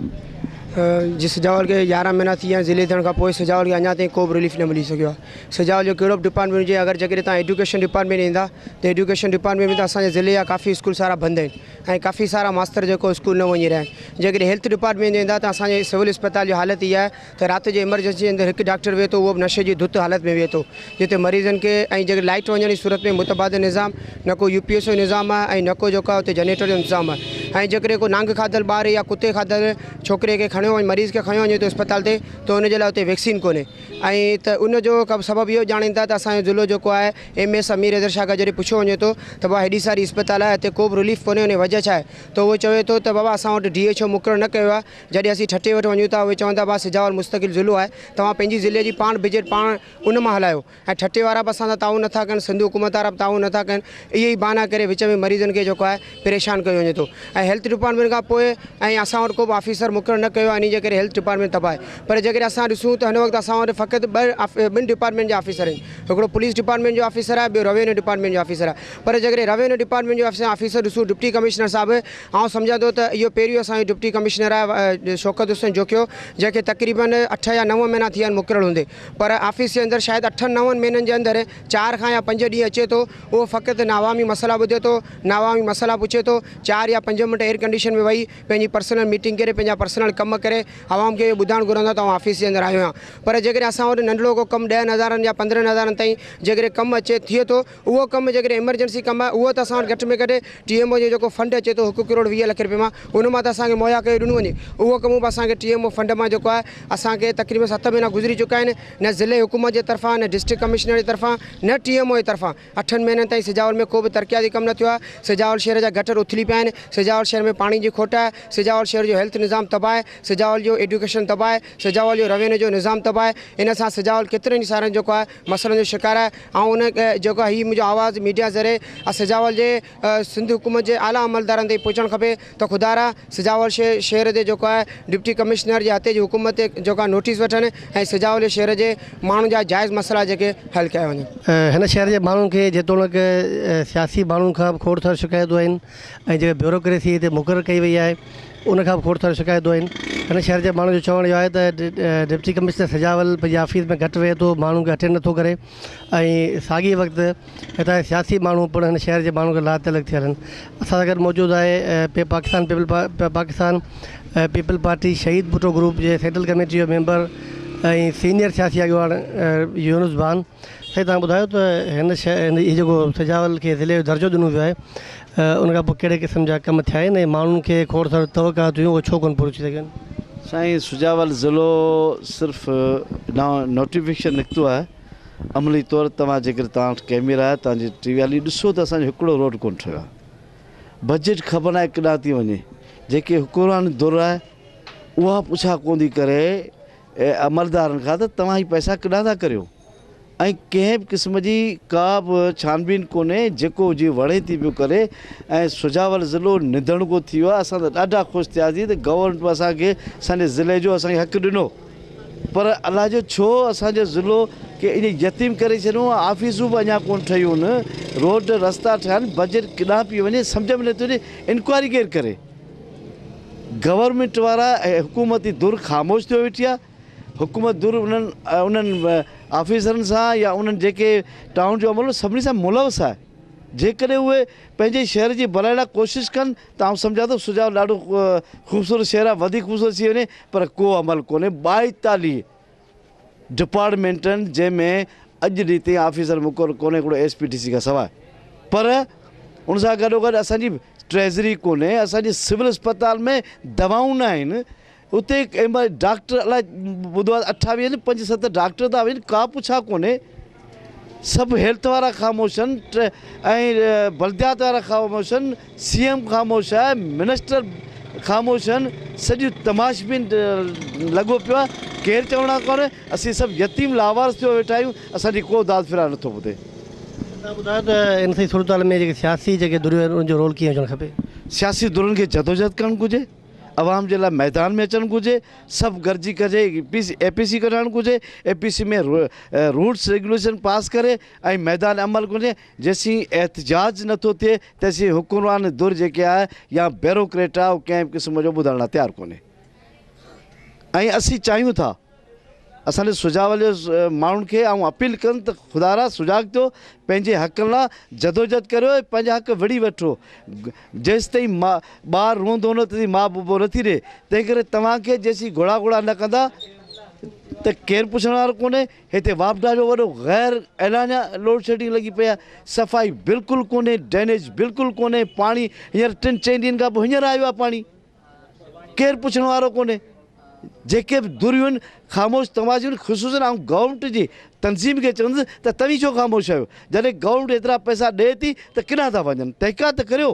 جي سجاول کي 11 مهينا ٿي ويا آهن ضلعي ٿيڻ کان پوء سجاول کي اڃا تائين ڪو به رليف نه ملي سگهيو آهي سجاول جو ڪهڙو به ڊپارٽمينٽ هجي اگر جيڪڏهن توهان ايڊيوڪيشن ڊپارٽمينٽ ايندا ته ايڊيوڪيشن ڊپارٽمينٽ ۾ ته اسان جي ضلعي جا ڪافي اسڪول سارا بند آهن ۽ ڪافي سارا ماستر جيڪو اسڪول نه وڃي رهيا آهن جيڪڏهن هيلٿ ڊپارٽمينٽ ايندا ته اسان جي سول اسپتال جي حالت اها آهي ته رات جي ايمرجنسي جي اندر هڪ ڊاڪٽر ويهي ٿو اهو به نشي جي ڌت حالت ۾ ويهي ٿو جتي مريضن کي ۽ جيڪڏهن لائيٽ وڃڻ جي صورت ۾ متبادل نظام نه ڪو يو پي ايس جو نظام آهي ۽ نه ڪو جيڪو آهي اتي جنريٽر جو انتظام آهي ۽ جيڪڏهن ڪو نانگ کاڌل ٻار يا ڪتي کاڌل ڇوڪري کي کڻيو وڃي مريض کي کنيو وڃي ٿو اسپتال تي ته ان جي لاء اتي ويڪسين ڪونهي ۽ ته ان جو سبب اهو ڄاڻين ٿا ته اسان جو ضلعو جيڪو آهي ايم ايس امير حيدر شاهه کان جڏهن پڇيو وڃي ٿو ته بابا هيڏي ساري اسپتال آهي هتي ڪو به رليف ڪونهي ان جي وجه ڇا آهي ته اهو چوي ٿو ته بابا اسان وٽ ڊي ايڇ او مقرر نه ڪيو آهي جڏهن اسين ٺٽي وٽ وڃون ٿا اهي چون ٿا ڀاء سجاول مستقل ضلعو آهي توهان پنهنجي ضلعي جي پاڻ بجيٽ پاڻ ان مان هلايو ۽ ٺٽي وارا به اسان سان تعاون نٿا ڪن سنڌ حڪومت وارا به تعاون نٿا ڪن اهي ئي بهانا ڪري وچ ۾ مريضن کي جيڪو آهي پريشان ڪيو وڃي ٿو ۽ هيلٿ ڊپارٽمينٽ کان پوء ۽ اسان وٽ ڪو به آفيسر مقرر نه ڪيو آهي انهي جي ڪري هيلٿ ڊپارٽمينٽ تباهه آهي پر جيڪڏهن اسان ڏسون ته هن وقت اسان وٽ فقط ٻه ٻن ڊپارٽمينٽ جا آفيسر آهن هڪڙو پوليس ڊپارٽمينٽ جو آفيسر آهي ٻيو روينيو ڊپارٽمينٽ جو آفيسر آهي پر جيڪڏهن روينيو ڊپارٽمينٽ جو آفيسر ڏسون ڊپٽي ڪمشنر صاحب آئون سمجهان ٿو ته اهو پهريون اسان جو ڊپٽي ڪمشنر آهي شوڪت حسين جوکيو جنهن کي تقريبن اٺ يا نو مهينا ٿي ويا آهن مقرر هوندي پر آفيس جي اندر شايد اٺن نون مهينن جي اندر چار کان يا پنج ڏينهن اچي ٿو اهو فقط نه عوامي مسئلا ٻڌي ٿو نه عوامي مسئلا پڇي ٿو چار يا پنج منٽ ايئر ڪنڊيشن ۾ ويهي پنهنجي پرسنل ميٽنگ ڪري پنهنجا پرسنل ڪم ڪري عوام کي اهو ٻڌائڻ گهرندو آهي ته آئون آفيس جي اندر آيو آهيان پر جيڪڏهن اسان وٽ ننڍڙو ڪو ڪم ڏهن هزارن يا پندرهن هزارن تائين جيڪڏهن ڪم اچي ٿئي ٿو اهو ڪم جيڪڏهن ايمرجنسي ڪم آهي اهو ته اسان وٽ گهٽ ۾ گهٽ ٽي ايم او جو جيڪو فنڊ اچي ٿو هڪ ڪروڙ 20 لک رپين مان ان مان ته اسان کي مهيا ڪيو ڏنو وڃي اهو ڪم به اسان کي ٽي ايم او فنڊ مان جيڪو آهي اسان کي تقريبن ست مهينا گذري چڪا آهن نه ضلعي حڪومت جي طرفان نه ڊسٽرڪٽ ڪمشنر جي طرفان نه ٽي ايم او جي طرفان اٺن مهينن تائين سجاول ۾ ڪو به ترقياتي ڪم نه ٿيو آهي سجاول شهر جا گٽر اٿلي پيا آهن سجاول. سجاول شهر ۾ پاڻي جي کوٽ آهي، سجاول شهر جو هيلٿ نظام تباهه آهي، سجاول جو ايڊيوڪيشن تباهه آهي، سجاول جو روينيو جو نظام تباهه آهي، ان سان سجاول ڪيترن ئي سارن جيڪو آهي مسئلن جو شڪار آهي، آئون ان جيڪو آهي هي منهنجو آواز ميڊيا ذريعي سجاول جي سنڌ حڪومت جي اعليٰ عملدارن تائين پهچڻ کپي ته خدارا سجاول شهر تي جيڪو آهي ڊپٽي ڪمشنر جي هتي جي حڪومت تي جيڪو آهي نوٽيس وٺن ۽ سجاول جي شهر جي ماڻهن جا جائز مسئلا جيڪي حل ڪيا وڃن. هن شهر جي ماڻهن کي جيتوڻيڪ سياسي ماڻهن کان به کوڙ ساريون شڪايتون آهن ۽ جيڪا بيوروڪريسي هتي مقرر ڪئي وئي آهي ان کان به کوڙ ساريون شڪايتون آهن. هن شهر جي ماڻهن جو چوڻ اهو آهي ته ڊپٽي ڪمشنر سجاول پنهنجي آفيس ۾ گهٽ ويهي ٿو ماڻهن کي اٽينڊ نٿو ڪري ۽ ساڳئي وقت هتان جا سياسي ماڻهو پڻ هن شهر جي ماڻهن کي لاتعلق ٿي هلن. اسان سان گڏ موجود آهي P Pakistan people Pakistan people party Shaheed Bhutto group جي سينٽرل ڪميٽي جو ميمبر ۽ سينيئر سياسي اڳواڻ يونس بان. سائين توهان ٻڌايو ته هن شهر هي جيڪو سجاول کي ضلعي جو درجو ڏنو ويو آهي ان کان پوء ڪهڙي قسم جا ڪم ٿيا آهن ۽ ماڻهن کي کوڙ ساريون توقعات هيون اهي ڇو ڪونه پوريون ٿي سگهيون آهن؟ سائين سجاول ضلعو صرف نوٽيفڪيشن نڪتو آهي عملي طور توهان جيڪڏهن توهان وٽ ڪئميرا آهي توهان جي ٽي وي هلي ڏسو ته اسان جو هڪڙو روڊ ڪونه ٺهيو آهي بجيٽ خبر ناهي ڪيڏانهن ٿي وڃي جيڪي حڪمران ڌر آهي اها پڇا ڪونه ٿي ڪري عملدارن کان ته توهان هي پئسا ڪيڏانهن ٿا ڪريو ۽ ڪنهن به قسم جي ڪا به ڇان بين ڪونهي جيڪو جي وڻي ٿي پيو ڪري ۽ سجاول ضلعو نڌڻڪو ٿي ويو آهي اسان ته ڏاڍا خوش ٿياسين ته گورنمينٽ به اسان کي اسان جي ضلعي جو اسان کي حق ڏنو پر الاء جو ڇو اسان جو ضلعو کي ائين يتيم ڪري ڇڏيو آهي آفيسون به اڃا ڪونه ٺهيون آهن روڊ رستا ٺهيا آهن بجيٽ ڪيڏانهن پئي وڃي سمجهه ۾ نٿو اچي انڪوائري ڪير ڪري گورنمينٽ وارا ۽ حڪومتي ڌر خاموش ٿيو ويٺي آهي حڪومت ڌر انهن انهن آفيسرن سان يا انهن جيڪي ٽائون جو عملو سڀني سان ملوث آهي جيڪڏهن اهي پنهنجي شهر جي ڀلائي لاء ڪوشش ڪن ته آئون سمجهان ٿو سجاول ڏاڍو خوبصورت شهر آهي وڌيڪ خوبصورت ٿي وڃي پر ڪو عمل ڪونهي 42 ڊپارٽمينٽن جنهن ۾ اڄ ڏينهن تائين آفيسر مقرر ڪونهي هڪڙو ايس پي ڊي سي کان سواء پر ان سان گڏوگڏ اسان جي ٽريزري ڪونهي اسان جي سول اسپتال ۾ دوائون نه آهن اتي ڊاڪٽر الائي ٻڌو آهي 28 آهن پنج ست ڊاڪٽر ٿا وڃن ڪا پڇا ڪونهي سڀ هيلٿ وارا خاموش آهن ۽ بلديات وارا خاموش آهن سي ايم خاموش آهي منسٽر خاموش آهن سڄو تماشبين لڳو پيو آهي ڪير چوڻ وارو ڪونهي اسين سڀ يتيم لاوارث ٿيو ويٺا آهيون اسان جي ڪو داد فرياد نٿو ٻڌي. توهان ٻڌايو ته ان سڄي صورتحال ۾ جيڪي سياسي جيڪي ڌريون آهن انهن جو رول ڪيئن هجڻ کپي؟ سياسي ڌرين کي جدوجهد ڪرڻ گهرجي. عوام جي لاء ميدان ۾ اچڻ گهرجي، سڀ گڏجي ڪري اي پي سي ڪڍائڻ گهرجي، اي پي سي ۾ رولس ريگيوليشن پاس ڪري ۽ ميدان عمل گهرجي، جيسين احتجاج نٿو ٿئي تيسين حڪمران ڌر جيڪي آهي يا بيروڪريٽ آهي اهو ڪنهن به قسم جو ٻڌڻ لاء تيار ڪونهي ۽ اسين چاهيون ٿا. اسان جي سجاول جي ماڻهن کي آئون اپيل ڪندس ته خدارا سجاڳ ٿيو، پنهنجي حقن لا جدوجهد ڪريو ۽ پنهنجا حق وڙهي وٺو. جيستائين ٻار روئندو نه تيستائين ماء ببو نه ٿي ڏئي. تنهنڪري توهان کي جيسين گهوڙا گهوڙا نه ڪندا ته ڪير پڇڻ وارو ڪونهي. هتي واپڊا جو وڏو غير اعلانيه لوڊشيڊنگ لڳي پئي آهي. صفائي بلڪل ڪونهي، ڊرينيج بلڪل ڪونهي، پاڻي هينئر ٽن چئن ڏينهن کان پوء هينئر آيو آهي پاڻي. ڪير پڇڻ وارو ڪونهي. جيڪي به ڌريون آهن خاموش تماشي آهن خصوصن آئون گورنمينٽ جي تنظيم کي چوندس ته توهين ڇو خاموش آهيو جڏهن گورنمينٽ ايترا پئسا ڏئي ٿي ته ڪيڏانهن ٿا وڃن تحقيقات ته ڪريو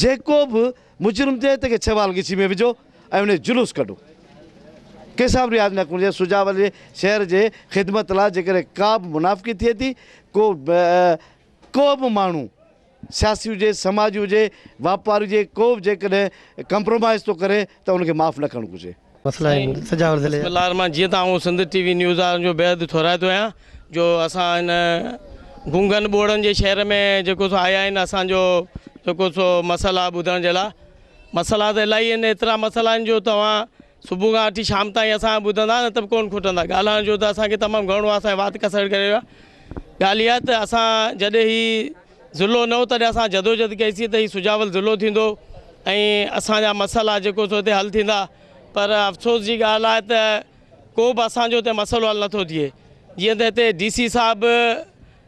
جيڪو به مجرم ٿئي تنهن کي ڇوال ڳچي ۾ وجهو ۽ ان جو جلوس ڪڍو ڪنهن سان به رعايت نه ڪرڻ سجاول جي شهر جي خدمت لاء جيڪڏهن ڪا به منافقي ٿئي ٿي ڪو ڪو به ماڻهو سياسي هجي، سماجي هجي، واپاري هجي، ڪو به جيڪڏهن ڪمپرومائيز ٿو ڪري ته ان کي معاف نه ڪرڻ گهرجي. مسئلا آهن سجاول ضلعي جا. بسم الله الرحمٰن جيئن ته آئون سنڌ ٽي وي نيوز وارن جو بيحد ٿورائتو آهيان جو اسان هن گونگن ٻوڙن جي شهر ۾ جيڪو سو آيا آهن اسان جو جيڪو سو مسئلا ٻڌڻ جي لاء مسئلا ته الاهي آهن ايترا مسئلا آهن جو توهان صبح کان وٺي شام تائين اسان ٻڌندا نه ته به ڪونه کٽندا ڳالهائڻ جو ته اسان کي تمام گهڻو آهي اسان جي وات ڪسڙ ڪري ويو آهي ڳالهه اها ته اسان جڏهن هي ضلعو نه هو تڏهن اسان جدوجھد ڪئي سين ته هي سجاول ضلعو ٿيندو ۽ اسان جا مسئلا جيڪو سو هتي حل ٿيندا پر افسوس جي ڳالهه آهي ته ڪو به اسان جو هتي مسئلو حل نٿو ٿئي جيئن ته هتي ڊي سي صاحب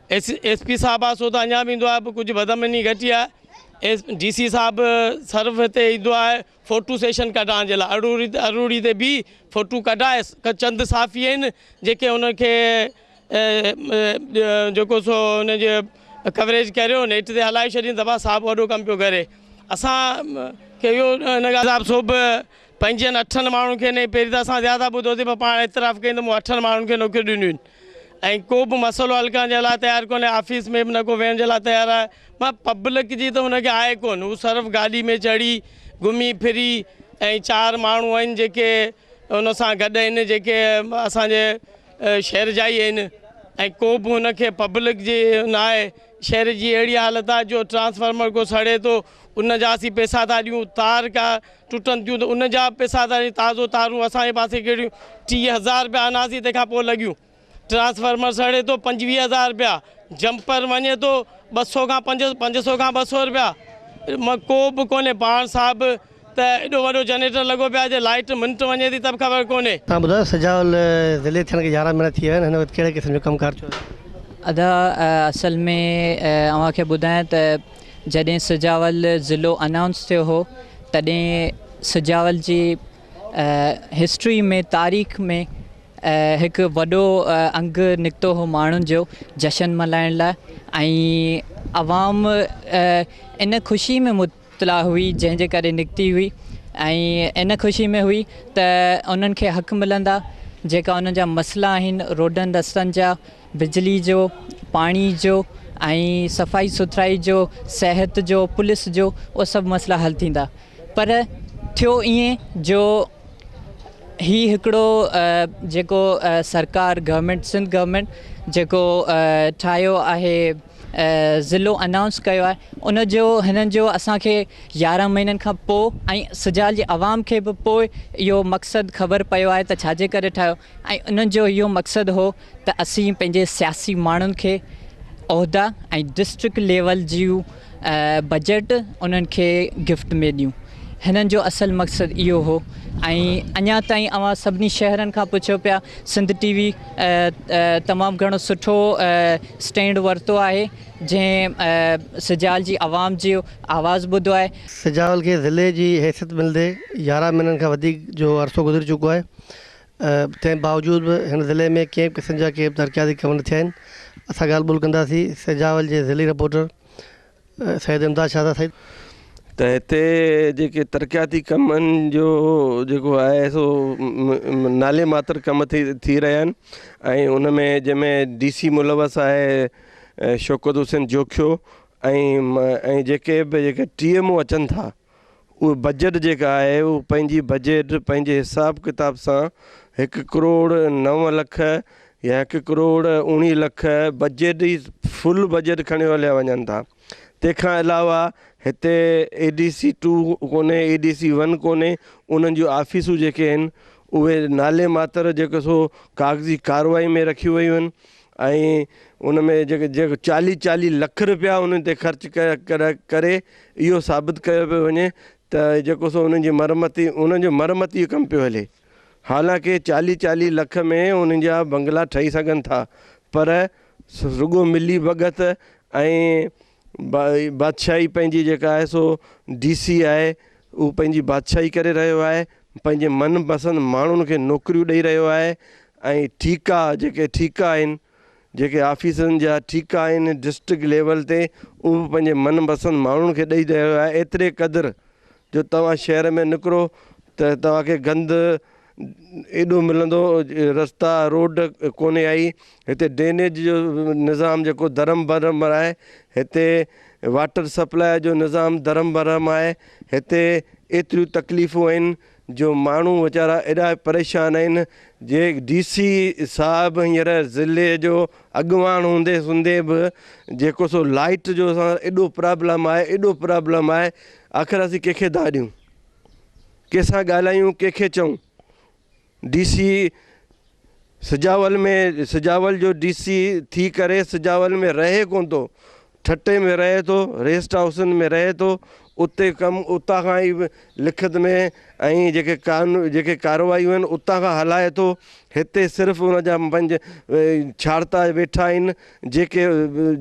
ايس پي صاحب آهي سو ته اڃا به ايندو آهي ڪجهه بدامني گهٽي آهي ايس ڊي سي صاحب صرف هتي ايندو آهي فوٽو سيشن ڪڍائڻ جي لاء اروڙي اروڙي تي بيهي فوٽو ڪڍائي چند صحافي آهن جيڪي ان کي جيڪو سو ان جي ڪوريج ڪريو نيٽ تي هلائي ڇڏين ته صاحب وڏو ڪم پيو ڪري اسان کي اهو ان ڳالهه صاحب سو به پنجن اٺن ماڻهن کي نه پهرين ته اسان زياده ٻڌوسين پر پاڻ اعتراف ڪيائين ته مون اٺن ماڻهن کي نوڪريون ڏنيون آهن ۽ ڪو به مسئلو حل ڪرڻ جي لاء تيار ڪونهي آفيس ۾ به نه ڪو ويهڻ جي لاء تيار آهي مان پبلڪ جي ته هن کي آهي ڪونه هو صرف گاڏي ۾ چڙهي گهمي ڦري ۽ چار ماڻهو آهن جيڪي ان سان گڏ آهن جيڪي اسان جي شهر جا ئي آهن ۽ ڪو به هن کي پبلڪ جي نه آهي شهر جي اهڙي حالت آهي جو ٽرانسفارمر ڪو سڙي ٿو ان جا اسين پئسا ٿا ڏيون تار ڪا ٽٽن ٿيون ته ان جا به پئسا ٿا ڏيون تازو تارون اسان جي پاسي ڪهڙيون 30,000 رپيا هناسين تنهن کان پوء لڳيون ٽرانسفارمر سڙي ٿو 25,000 رپيا جمپر وڃي ٿو 200 کان پنج 500 کان 200 رپيا ڪو به ڪونهي پاڻ صاحب ته ايڏو وڏو جنريٽر لڳو پيو آهي جي لائيٽ منٽ وڃي ٿي ته به خبر ڪونهي. توهان ٻڌايو سجاول ضلعي ٿيڻ کي 11 مهينا ٿي ويا آهن هن وقت ڪهڙي قسم جو ڪم ڪار ٿيو آهي؟ ادا اصل ۾ اوهان کي ٻڌايان ته جڏهن سجاول ضلعو انائونس ٿيو هو تڏهن سجاول جي هسٽري ۾ تاريخ ۾ هڪ وڏو انگ نڪتو هو ماڻهن جو جشن ملهائڻ لاء ۽ عوام ان خوشي ۾ مبتلا هئي جنهن جي ڪري نڪتي هئي ۽ ان خوشي ۾ هئي ته انهن کي حق ملندا جيڪا انهن جا مسئلا آهن روڊن رستن جا بجلي جو، پاڻي جو ۽ صفائي سٿرائي جو، صحت جو، پوليس جو اهي سڀ مسئلا حل ٿيندا پر ٿيو ائين جو هي هڪڙو جيڪو سرڪار گورنمينٽ سنڌ گورنمينٽ جيڪو ٺاهيو آهي ضلعو انائونس ڪيو آهي ان جو هنن جو اسان کي 11 مهينن کان پوء ۽ سجال جي عوام کي به پوء اهو مقصد خبر پيو آهي ته ڇاجي ڪري ٺاهيو ۽ انهن جو اهو مقصد هو ته اسين پنهنجي سياسي ماڻهن کي عهدا ۽ ڊسٽرڪٽ ليول جون بجيٽ انهن کي گفٽ ۾ ڏيون. هنن جو اصل مقصد اهو هو ۽ اڃا تائين اوهان سڀني شهرن کان پڇو پيا سنڌ ٽي وي تمام گهڻو سٺو اسٽينڊ ورتو آهي جنهن سجال جي عوام جو آواز ٻڌو آهي. سجاول کي ضلعي جي حيثيت ملندي 11 مهينن کان وڌيڪ جو عرصو گذري چڪو آهي تنهن باوجود به هن ضلعي ۾ ڪنهن به قسم جا ڪي به ترقياتي ڪم نه ٿيا آهن. اسان ڳالهه ٻولهه ڪنداسين سجاول جي ضلعي رپورٽر سيد امداد شاهه سان. سيد. ته هتي جيڪي ترقياتي ڪمن جو جيڪو آهي سو نالي ماتر ڪم ٿي ٿي رهيا آهن ۽ ان ۾ جنهن ۾ ڊي سي ملوث آهي شوڪت حسين جوکيو ۽ ۽ جيڪي به جيڪي ٽي ايم او اچن ٿا اهو بجيٽ جيڪا آهي اهو پنهنجي بجيٽ پنهنجي حساب ڪتاب سان هڪ ڪروڙ نو لک يا هڪ ڪروڙ اوڻيهه لک بجيٽ ئي فل بجيٽ کڻيو هليا وڃن ٿا تنهن کان علاوه هتي اي ڊي سي ٽو ڪونهي اي ڊي سي ون ڪونهي انهن جون آفيسون جيڪي آهن اهي نالي ماتر جيڪو سو ڪاغذي ڪارروائي ۾ رکيون ويون آهن ۽ ان ۾ جيڪي جيڪي چاليهه چاليهه لک رپيا انهن تي خرچ ڪري اهو ثابت ڪيو پيو وڃي ته جيڪو سو انهن جي مرمتي انهن جو مرمتي جو ڪم پيو هلي حالانڪه چاليهه چاليهه لک ۾ انهن جا بنگلا ٺهي سگهن ٿا پر رڳو ملي ڀڳت ۽ بادشاهي پنهنجي جيڪا آهي سو ڊي سي آهي اهو پنهنجي بادشاهي ڪري رهيو آهي پنهنجي من پسند ماڻهن کي نوڪريون ڏئي رهيو آهي ۽ ٺيڪا جيڪي ٺيڪا آهن جيڪي آفيسن جا ٺيڪا آهن ڊسٽرڪٽ ليول تي اهو به پنهنجي من پسند ماڻهن کي ڏئي رهيو آهي ايتري قدر جو توهان شهر ۾ نڪرو ته توهان کي گند ايڏو ملندو رستا روڊ ڪونهي آئي هتي ڊرينيج جو نظام جيڪو درم برم آهي هتي واٽر سپلاء جو نظام درم برم آهي هتي ايتريون تڪليفون آهن جو ماڻهو ويچارا ايڏا پريشان آهن جي ڊي سي صاحب هينئر ضلعي جو اڳواڻ هوندي سوندي به جيڪو سو لائيٽ جو اسان ايڏو پرابلم آهي ايڏو پرابلم آهي آخر اسين ڪنهن کي دانهن ڏيون ڪنهن سان ڳالهايون ڪنهن کي چئون ڊي سي سجاول ۾ سجاول جو ڊي سي ٿي ڪري سجاول ۾ رهي ڪونه ٿو ٺٽي ۾ رهي ٿو ريسٽ هائوسن ۾ رهي ٿو اتي ڪم اتان کان ئي لکت ۾ ۽ جيڪي قانون جيڪي ڪارروايون آهن اتان کان هلائي ٿو هتي صرف ان جا پنج ڇاڙتا ويٺا آهن جيڪي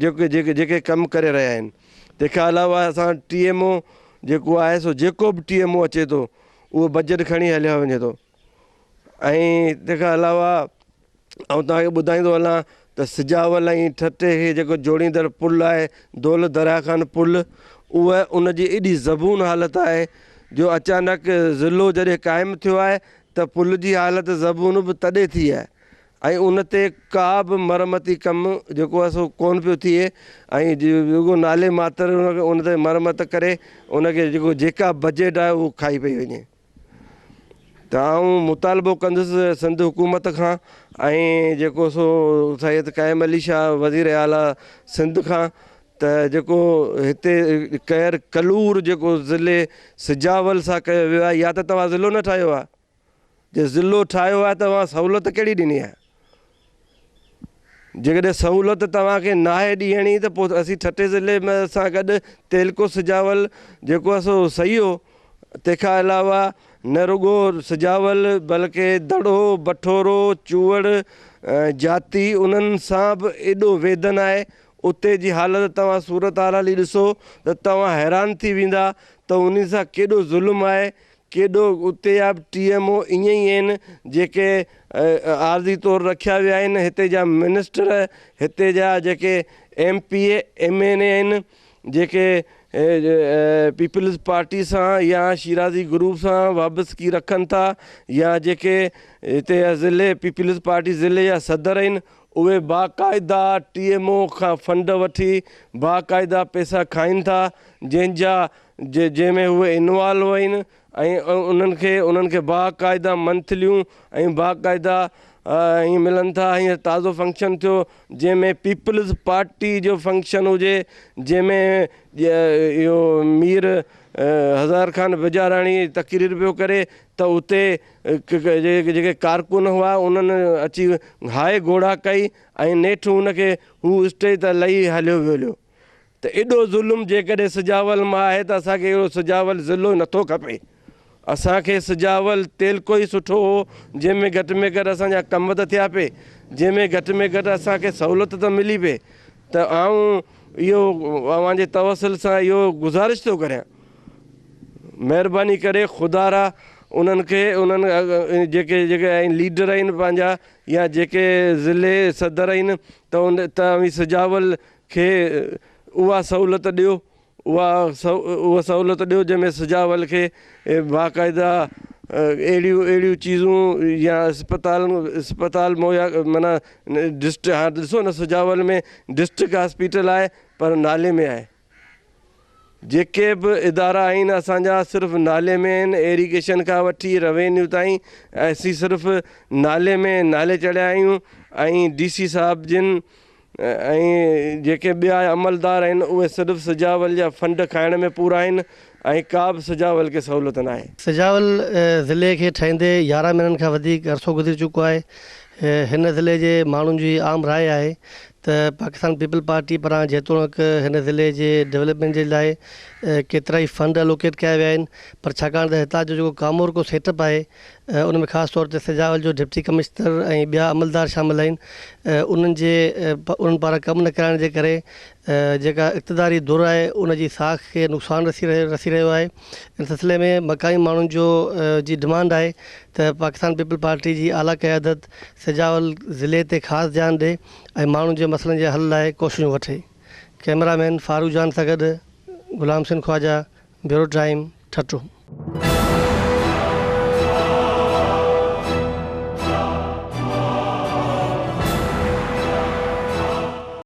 جيڪي جيڪي جيڪي ڪم ڪري رهيا آهن تنهن کان علاوه اسان ٽي ايم او جيڪو آهي سو جيڪو به ٽي ايم او اچي ٿو اهو بجيٽ کڻي هليو وڃي ٿو ۽ تنهن کان علاوه آئون توهان کي ٻڌائيندو هلان ته سجاول ۽ ٺٽي کي جيڪو جوڙيندڙ پل آهي دولت دريا خان پل اهي ان جي ايڏي زبون حالت آهي جو اچانڪ ضلعو جڏهن قائم ٿيو آهي ته پل جي حالت زبون به تڏهن ٿي آهي ۽ ان تي ڪا به مرمتي ڪم جيڪو آهي سو ڪونه پيو ٿئي ۽ رڳو نالي ماتر ان تي مرمت ڪري ان کي جيڪو جيڪا بجيٽ آهي اهو کائي پئي وڃي. ته آئون مطالبو ڪندس سنڌ حڪومت کان ۽ جيڪو سو سيد قائم علي شاهه وزير اعليٰ سنڌ کان ته جيڪو هتي ڪير ڪلور جيڪو ضلعي سجاول سان ڪيو ويو آهي يا ته توهان ضلعو نه ٺاهيو آهي جي ضلعو ٺاهيو آهي ته اوهان سهولت ڪهڙي ڏني آهي جيڪڏهن سهولت توهان کي ناهي ڏيڻي ته پوء اسين ٺٽي ضلعي ۾ سان گڏ تعلقو سجاول جيڪو آهي سو صحيح هو تنهن کان علاوه نه رڳو سجاول بلڪه دڙو، بٺورو، چوئڙ، جاتي انهن سان به ايڏو ويڌن آهي اتي جي حالت توهان صورتحال هلي ڏسو ته توهان حيران ٿي ويندا ته انهن سان ڪيڏو ظلم آهي ڪيڏو اتي جا به ٽي ايم او ائين ئي آهن جيڪي عارضي طور رکيا ويا آهن هتي جا منسٽر هتي جا جيڪي M P A M N A آهن جيڪي پيپلز پارٽي سان يا شيرازي گروپ سان وابستگي رکن ٿا يا جيڪي هتي جا ضلعي پيپلز پارٽي ضلعي جا صدر آهن اهي باقاعده ٽي ايم او کان فنڊ وٺي باقاعده پئسا کائين ٿا جنهن جا جنهن ۾ اهي انوالو آهن ۽ انهن کي انهن کي باقاعده منٿليون ۽ باقاعده ائين ملن ٿا هينئر تازو فنڪشن ٿيو جنهن ۾ پيپلز پارٽي جو فنڪشن هجي جنهن ۾ اهو مير هزار خان بجاراڻي تقرير پيو ڪري ته اتي جيڪي ڪارڪن هئا انهن اچي هاء گهوڙا ڪئي ۽ نيٺ ان کي هو اسٽيج تان لهي هليو ويو ته ايڏو ظلم جيڪڏهن سجاول مان آهي ته اسان کي اهڙو سجاول ضلعو نٿو کپي. اسان کي سجاول تعلقو ئي سٺو هو جنهن ۾ گهٽ ۾ گهٽ اسان جا ڪم ته ٿيا پئي جنهن ۾ گهٽ ۾ گهٽ اسان کي سهولت ته ملي پئي ته آئون اهو اوهان جي توسل سان اهو گذارش ٿو ڪريان مهرباني ڪري خدارا انهن کي انهن جيڪي جيڪي آهن ليڊر آهن پنهنجا يا جيڪي ضلعي صدر آهن ته ان ته اوهين سجاول کي اها سهولت ڏيو اها اها سهولت ڏيو جنهن ۾ سجاول کي باقاعده اهڙيون اهڙيون چيزون يا اسپتال اسپتال مهيا معنيٰ ڊسٽرڪ هاڻ ڏسو نه سجاول ۾ ڊسٽرڪ هاسپيٽل آهي پر نالي ۾ آهي جيڪي به ادارا آهن اسان جا صرف نالي ۾ آهن ايريگيشن کان وٺي روينيو تائين اسين صرف نالي ۾ نالي چڙهيا آهيون ۽ ڊي سي صاحب جن ۽ جيڪي ٻيا عملدار آهن اهي صرف سجاول جا فنڊ کائڻ ۾ پورا آهن ۽ ڪا به سجاول کي سهولت ناهي. سجاول ضلعي کي ٺهندي 11 مهينن کان وڌيڪ عرصو گذري چڪو آهي. هن ضلعي جي ماڻهن جي عام راء آهي ته پاڪستان پيپلز پارٽي پاران جيتوڻيڪ هن ضلعي جي ڊولپمينٽ جي لاء ڪيترائي فنڊ الوڪيٽ ڪيا ويا آهن پر ڇاڪاڻ ته هتان جو جيڪو ڪامورڪو سيٽ اپ آهي ان ۾ خاص طور تي سجاول جو ڊپٽي ڪمشنر ۽ ٻيا عملدار شامل آهن انهن جي انهن پاران ڪم نه ڪرائڻ جي ڪري جيڪا اقتداري ڌر آهي ان جي ساک کي نقصان رسي رسي رهيو آهي ان سلسلي ۾ مقامي ماڻهن جو جي ڊمانڊ آهي ته پاڪستان پيپلز پارٽي جي اعليٰ قيادت سجاول ضلعي تي خاص ڌيان ڏي ۽ ماڻهن جي مسئلن جي حل لاء ڪوششون وٺي ڪئميرا مين فاروق جان سان گڏ غلام حسين خواجه بيورو ٽائيم ٺٽو.